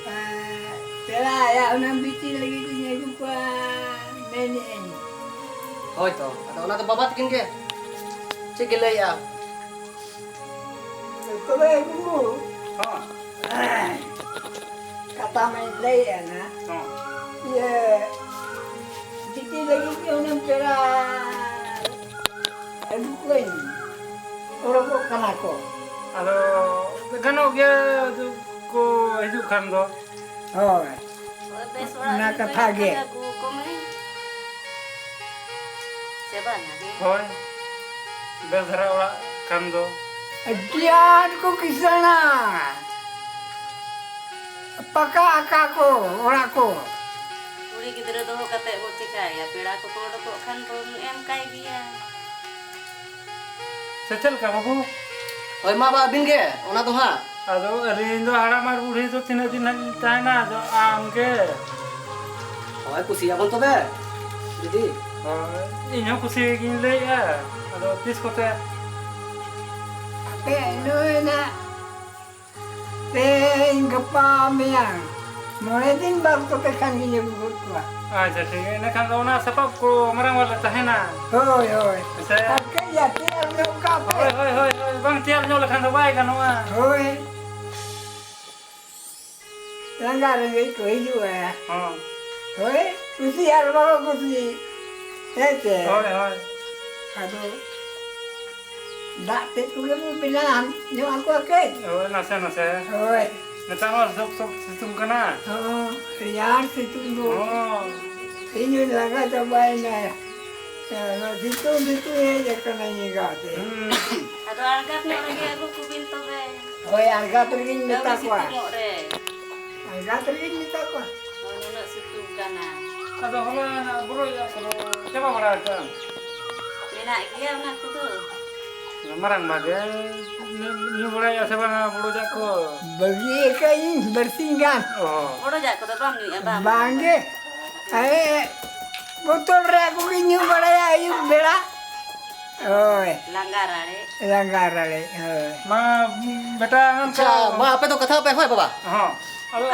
ᱮᱸ, ᱯᱮᱲᱟ ᱟᱭᱟᱜ ᱦᱩᱱᱟᱹᱝ ᱵᱤᱴᱤ ᱞᱟᱹᱜᱤᱫ ᱤᱧ ᱟᱹᱜᱩ ᱠᱚᱣᱟ ᱢᱮᱱᱮᱫ ᱟᱹᱧ᱾ ᱦᱳᱭ ᱛᱚ, ᱟᱫᱚ ᱚᱱᱟ ᱫᱚ ᱵᱟᱵᱟ ᱛᱟᱹᱠᱤᱱ ᱜᱮ ᱪᱮᱫ ᱠᱤᱱ ᱞᱟᱹᱭᱮᱜᱼᱟ? ᱛᱚᱵᱮ ᱜᱩᱨᱩ, ᱦᱚᱸ᱾ ᱠᱟᱛᱷᱟ ᱢᱟᱧ ᱞᱟᱹᱭᱮᱫᱼᱟ ᱱᱟ᱾ ᱦᱚᱸ᱾ ᱤᱭᱟᱹ, ᱵᱤᱴᱤ ᱞᱟᱹᱜᱤᱫ ᱜᱮ ᱦᱩᱱᱟᱹᱝ ᱯᱮᱲᱟ ᱟᱹᱜᱩ ᱠᱚᱣᱟᱧ, ᱚᱰᱚᱠᱚᱜ ᱠᱟᱱᱟ ᱠᱚ᱾ ᱟᱫᱚ ᱜᱟᱱᱚᱜ ᱜᱮᱭᱟ, ᱠᱚ ᱦᱤᱡᱩᱜ ᱠᱷᱟᱱ ᱫᱚ᱾ ᱦᱳᱭ᱾ ᱦᱳᱭ, ᱵᱮᱥ ᱚᱲᱟᱜ ᱚᱱᱟ ᱨᱮ ᱠᱟᱛᱷᱟ ᱜᱮ᱾ ᱟᱹᱜᱩ ᱠᱚᱢᱮ᱾ ᱥᱮ ᱵᱟᱝᱟ, ᱦᱮᱸ? ᱦᱳᱭ, ᱵᱮᱥ ᱫᱷᱟᱨᱟ ᱚᱲᱟᱜ ᱠᱷᱟᱱ ᱫᱚ᱾ ᱟᱹᱰᱤ ᱟᱸᱴ ᱠᱚ ᱠᱤᱥᱟᱹᱬᱟ᱾ ᱯᱟᱠᱟ ᱟᱠᱟ ᱠᱚ ᱚᱲᱟᱜ ᱠᱚ᱾ ᱠᱩᱲᱤ ᱜᱤᱫᱽᱨᱟᱹ ᱫᱚᱦᱚ ᱠᱟᱛᱮ ᱵᱚ ᱪᱮᱠᱟᱭᱟ? ᱯᱮᱲᱟ ᱠᱚᱠᱚ ᱚᱰᱚᱠᱚᱜ ᱠᱷᱟᱱ ᱵᱚᱱ ᱮᱢ ᱠᱟᱭ ᱜᱮᱭᱟ᱾ ᱥᱮ ᱪᱮᱫ ᱞᱮᱠᱟ ᱵᱟᱹᱵᱩ? ᱦᱳᱭ, ᱢᱟ ᱵᱟ, ᱟᱹᱵᱤᱱ ᱜᱮ, ᱚᱱᱟ ᱫᱚ ᱦᱟᱸᱜ᱾ ᱟᱫᱚ ᱟᱹᱞᱤᱧ ᱫᱚ ᱦᱟᱲᱟᱢ ᱟᱨ ᱵᱩᱲᱦᱤ ᱫᱚ ᱛᱤᱱᱟᱹᱜ ᱫᱤᱱ ᱦᱟᱸᱜ ᱞᱤᱧ ᱛᱟᱦᱮᱱᱟ? ᱟᱫᱚ ᱟᱢ ᱜᱮ᱾ ᱦᱳᱭ, ᱠᱩᱥᱤᱭᱟᱵᱚᱱ ᱛᱚᱵᱮ, ᱫᱤᱫᱤ᱾ ᱦᱳᱭ, ᱤᱧ ᱦᱚᱸ ᱠᱩᱥᱤ ᱜᱤᱧ ᱞᱟᱹᱭᱮᱜᱼᱟ᱾ ᱟᱫᱚ ᱛᱤᱥ ᱠᱚᱛᱮ? ᱟᱯᱮ ᱱᱩᱭ ᱱᱟᱜ ᱛᱮᱦᱮᱧ, ᱜᱟᱯᱟ, ᱢᱮᱭᱟᱝ, ᱢᱚᱬᱮ ᱫᱤᱱ ᱵᱟᱫ ᱠᱚᱛᱮ ᱠᱷᱟᱱ ᱜᱤᱧ ᱟᱹᱜᱩ ᱜᱚᱫ ᱠᱚᱣᱟ᱾ ᱟᱪᱪᱷᱟ, ᱴᱷᱤᱠ ᱜᱮᱭᱟ᱾ ᱤᱱᱟᱹ ᱠᱷᱟᱱ ᱫᱚ ᱚᱱᱟ ᱥᱟᱯᱟᱵ ᱠᱚ ᱢᱟᱨᱟᱝ ᱵᱟᱞᱮ ᱛᱟᱦᱮᱱᱟ᱾ ᱦᱳᱭ, ᱦᱳᱭ᱾ ᱟᱪᱪᱷᱟ᱾ ᱟᱨ ᱠᱟᱹᱡ ᱭᱟ ᱛᱮᱭᱟᱨ ᱧᱚᱜ ᱠᱟᱜ ᱯᱮ᱾ ᱦᱳᱭ, ᱦᱳᱭ, ᱦᱳᱭ, ᱦᱳᱭ, ᱵᱟᱝ ᱛᱮᱭᱟᱨ ᱧᱚᱜ ᱞᱮᱠᱷᱟᱱ ᱫᱚ ᱵᱟᱭ ᱜᱟᱱᱚᱜᱼᱟ᱾ ᱦᱳᱭ᱾ ᱞᱟᱸᱜᱟ ᱨᱮᱸᱜᱮᱡ ᱠᱚ ᱦᱤᱡᱩᱜᱼᱟ᱾ ᱦᱚᱸ᱾ ᱦᱳᱭ, ᱠᱩᱥᱤ ᱟᱨ ᱵᱟᱠᱚ ᱠᱩᱥᱤ᱾ ᱦᱮᱸ ᱪᱮ? ᱦᱳᱭ, ᱦᱳᱭ᱾ ᱟᱫᱚ ᱫᱟᱜ ᱛᱮᱫ ᱠᱚᱜᱮ ᱵᱚ ᱵᱮᱱᱟᱣ ᱧᱚᱜ ᱟᱠᱚᱣᱟ ᱠᱟᱹᱡ᱾ ᱦᱳᱭ, ᱱᱟᱥᱮ ᱱᱟᱥᱮ᱾ ᱦᱳᱭ᱾ ᱱᱮᱛᱟᱨ ᱢᱟ ᱥᱚᱠ ᱥᱚᱠ ᱥᱤᱛᱩᱝ ᱠᱟᱱᱟ᱾ ᱦᱚᱸ, ᱨᱮᱭᱟᱲ ᱥᱤᱛᱩᱝ ᱫᱚ᱾ ᱦᱚᱸ᱾ ᱤᱧ ᱦᱚᱸᱧ ᱞᱟᱸᱜᱟ ᱪᱟᱵᱟᱭᱮᱱᱟ᱾ ᱦᱮᱸ, ᱱᱚᱣᱟ ᱥᱤᱛᱩᱝ, ᱥᱤᱛᱩᱝ ᱦᱮᱡ ᱟᱠᱟᱱᱟ ᱤᱧ ᱮᱸᱜᱟᱛ ᱛᱮ᱾ ᱦᱩᱸ᱾ ᱟᱫᱚ ᱟᱬᱜᱟᱛ ᱧᱚᱜ ᱨᱮᱜᱮ ᱟᱹᱜᱩ ᱠᱚᱵᱤᱱ ᱛᱚᱵᱮ᱾ ᱦᱳᱭ, ᱟᱬᱜᱟᱛ ᱨᱮᱜᱮᱧ ᱢᱮᱛᱟ ᱠᱟᱹᱢᱤ ᱠᱚᱣᱟ᱾ ᱥᱤᱛᱩᱝᱚᱜ ᱨᱮ᱾ ᱟᱬᱜᱟᱛ ᱨᱮᱜᱮᱧ ᱢᱮᱛᱟ ᱠᱚᱣᱟ᱾ ᱦᱳᱭ, ᱱᱩᱱᱟᱹᱜ ᱥᱤᱛᱩᱝ ᱠᱟᱱᱟ᱾ ᱟᱫᱚ ᱦᱚᱞᱟ ᱱᱟᱜ ᱵᱚᱲᱚ ᱤᱭᱟᱹ ᱠᱚᱫᱚ ᱪᱟᱵᱟ ᱵᱟᱲᱟ ᱟᱠᱟᱫ? ᱢᱮᱱᱟᱜ ᱜᱮᱭᱟ ᱚᱱᱟ ᱠᱚᱫᱚ᱾ ᱢᱟᱨᱟᱝ ᱵᱟ ᱜᱮ ᱧᱩ, ᱧᱩ ᱵᱟᱲᱟᱭᱟ ᱥᱮ ᱵᱟᱝᱟ ᱵᱚᱲᱚ ᱡᱟᱜ ᱠᱚ? ᱵᱟᱹᱜᱤ ᱟᱠᱟᱫ ᱤᱧ ᱵᱟᱨᱥᱤᱧ ᱜᱟᱱ᱾ ᱚ᱾ ᱵᱚᱲᱚ ᱡᱟᱜ ᱠᱚᱫᱚ ᱵᱟᱢ ᱧᱩᱭᱮᱫᱼᱟ, ᱵᱟᱢ? ᱵᱟᱝ ᱜᱮ᱾ ᱟᱨᱮ, ᱵᱳᱛᱚᱞ ᱨᱮᱭᱟᱜ ᱠᱚᱜᱮ ᱧᱩ ᱵᱟᱲᱟᱭᱟ ᱟᱹᱭᱩᱵ ᱵᱮᱲᱟ᱾ ᱦᱳᱭ᱾ ᱞᱟᱸᱜᱟ ᱨᱟᱲᱮᱡ᱾ ᱞᱟᱸᱜᱟ ᱨᱟᱲᱮᱡ, ᱦᱳᱭ᱾ ᱢᱟ, ᱵᱮᱴᱟ, ᱟᱪᱪᱷᱟ, ᱢᱟ, ᱟᱯᱮ ᱫᱚ ᱠᱟᱛᱷᱟ ᱯᱮ, ᱦᱳᱭ, ᱵᱟᱵᱟ᱾ ᱦᱚᱸ᱾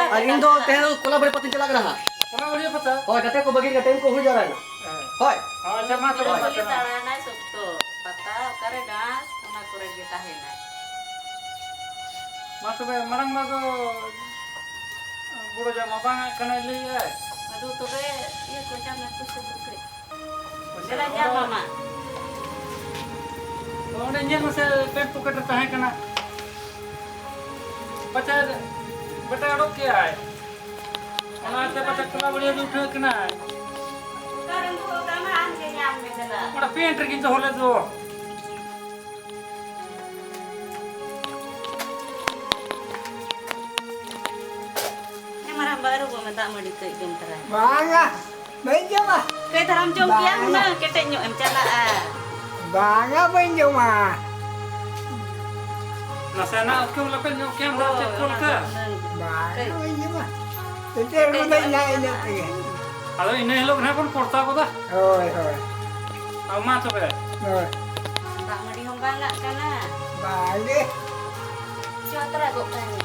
ᱟᱨ ᱤᱧ ᱫᱚ ᱛᱮᱦᱮᱧ ᱠᱚᱞᱟᱵᱟᱲᱤ ᱯᱟᱛᱟᱧ ᱪᱟᱞᱟᱜ ᱠᱟᱱᱟ ᱦᱟᱸᱜ᱾ ᱠᱚᱞᱟᱵᱟᱲᱤ ᱯᱟᱛᱟ? ᱦᱳᱭ, ᱜᱟᱛᱮ ᱠᱚ ᱵᱟᱹᱜᱤ ᱠᱟᱛᱮ ᱩᱱᱠᱩ ᱦᱩᱭ ᱡᱟᱣᱨᱟᱭᱮᱱᱟ᱾ ᱦᱮᱸ᱾ ᱦᱳᱭ᱾ ᱟᱪᱪᱷᱟ, ᱢᱟ ᱛᱚᱵᱮ, ᱢᱟ ᱠᱷᱟᱹᱞᱤ ᱛᱚᱵᱮ᱾ ᱫᱟᱬᱟᱱᱟᱭ ᱥᱚᱠᱛᱚ᱾ ᱯᱟᱛᱟ ᱚᱠᱟᱨᱮ ᱰᱟᱱᱥ, ᱚᱱᱟ ᱠᱚᱨᱮ ᱜᱮ ᱛᱟᱦᱮᱱᱟᱭ᱾ ᱢᱟ ᱛᱚᱵᱮ, ᱢᱟᱨᱟᱝ ᱵᱟ ᱫᱚ ᱵᱚᱲᱚ ᱡᱟ ᱢᱟ ᱵᱟᱝ ᱟᱜ ᱠᱟᱱᱟᱭ ᱞᱟᱹᱭᱮᱜᱼᱟᱭ᱾ ᱟᱫᱚ ᱛᱚᱵᱮ, ᱤᱭᱟᱹ ᱠᱚ ᱧᱟᱢ ᱟᱠᱚ ᱥᱮ ᱵᱟᱠᱚ? ᱫᱮᱞᱟ ᱧᱮᱞ ᱢᱟᱢᱟ᱾ ᱚᱸᱰᱮ ᱧᱮᱞ ᱢᱮᱥᱮ, ᱯᱮᱱᱴ ᱯᱚᱠᱮᱴ ᱨᱮ ᱛᱟᱦᱮᱸ ᱠᱟᱱᱟ᱾ ᱯᱟᱪᱮ ᱵᱮᱴᱟ ᱚᱰᱚᱠ ᱠᱮᱜᱼᱟᱭ᱾ ᱚᱱᱟᱛᱮ ᱯᱟᱪᱮ ᱠᱷᱩᱞᱟ ᱵᱟᱹᱲᱤᱭᱟᱹ ᱜᱮ ᱩᱴᱷᱟᱹᱜ ᱠᱟᱱᱟᱭ᱾ ᱚᱠᱟᱨᱮᱢ ᱫᱚᱦᱚ ᱠᱟᱜᱼᱟ, ᱟᱢ ᱜᱮ ᱧᱟᱢ ᱢᱮ ᱫᱮᱞᱟ᱾ ᱚᱸᱰᱮ ᱯᱮᱱᱴ ᱨᱮᱜᱮᱧ ᱫᱚᱦᱚ ᱞᱮᱫ ᱫᱚ᱾ ᱦᱮᱸ, ᱢᱟᱨᱟᱝ ᱵᱟ, ᱟᱹᱨᱩᱵᱚᱜ ᱢᱮ, ᱫᱟᱜ ᱢᱟᱹᱰᱤ ᱠᱟᱹᱡ ᱡᱚᱢ ᱛᱟᱨᱟᱭ ᱢᱮ᱾ ᱵᱟᱝᱟ, ᱵᱟᱹᱧ ᱡᱚᱢᱟ᱾ ᱠᱟᱹᱡ ᱫᱷᱟᱨᱟᱢ ᱡᱚᱢ ᱠᱮᱭᱟ, ᱵᱟᱝᱟ᱾ ᱦᱩᱱᱟᱹᱝ ᱠᱮᱴᱮᱡ ᱧᱚᱜ ᱮᱢ ᱪᱟᱞᱟᱜᱼᱟ᱾ ᱵᱟᱝᱟ, ᱵᱟᱹᱧ ᱡᱚᱢᱟ᱾ ᱱᱟᱥᱮᱱᱟᱜ ᱩᱛᱠᱟᱹᱢ ᱞᱮᱯᱮ ᱧᱚᱜ ᱠᱮᱭᱟ, ᱫᱟᱜ ᱪᱮᱫ ᱠᱚ ᱞᱮᱠᱟ? ᱵᱟᱝ, ᱳᱭ ᱤᱭᱟᱹ ᱢᱟ᱾ ᱮᱱᱛᱮ ᱨᱮᱦᱚᱸ ᱫᱚ ᱤᱱᱟᱹ ᱤᱱᱟᱹ ᱛᱮᱜᱮ᱾ ᱟᱫᱚ ᱤᱱᱟᱹ ᱦᱤᱞᱳᱜ ᱜᱮ ᱱᱟᱦᱟᱜ ᱵᱚᱱ ᱯᱚᱲᱛᱟ ᱜᱚᱫᱟ᱾ ᱦᱳᱭ, ᱦᱳᱭ᱾ ᱟᱨ ᱢᱟ ᱛᱚᱵᱮ᱾ ᱦᱳᱭ᱾ ᱫᱟᱜ ᱢᱟᱹᱰᱤ ᱦᱚᱸ ᱵᱟᱝ ᱟᱜ ᱠᱟᱱᱟ᱾ ᱵᱟᱝᱜᱮ᱾ ᱪᱚ ᱛᱚᱨᱟ ᱜᱚᱜ ᱠᱟᱜ ᱢᱮ᱾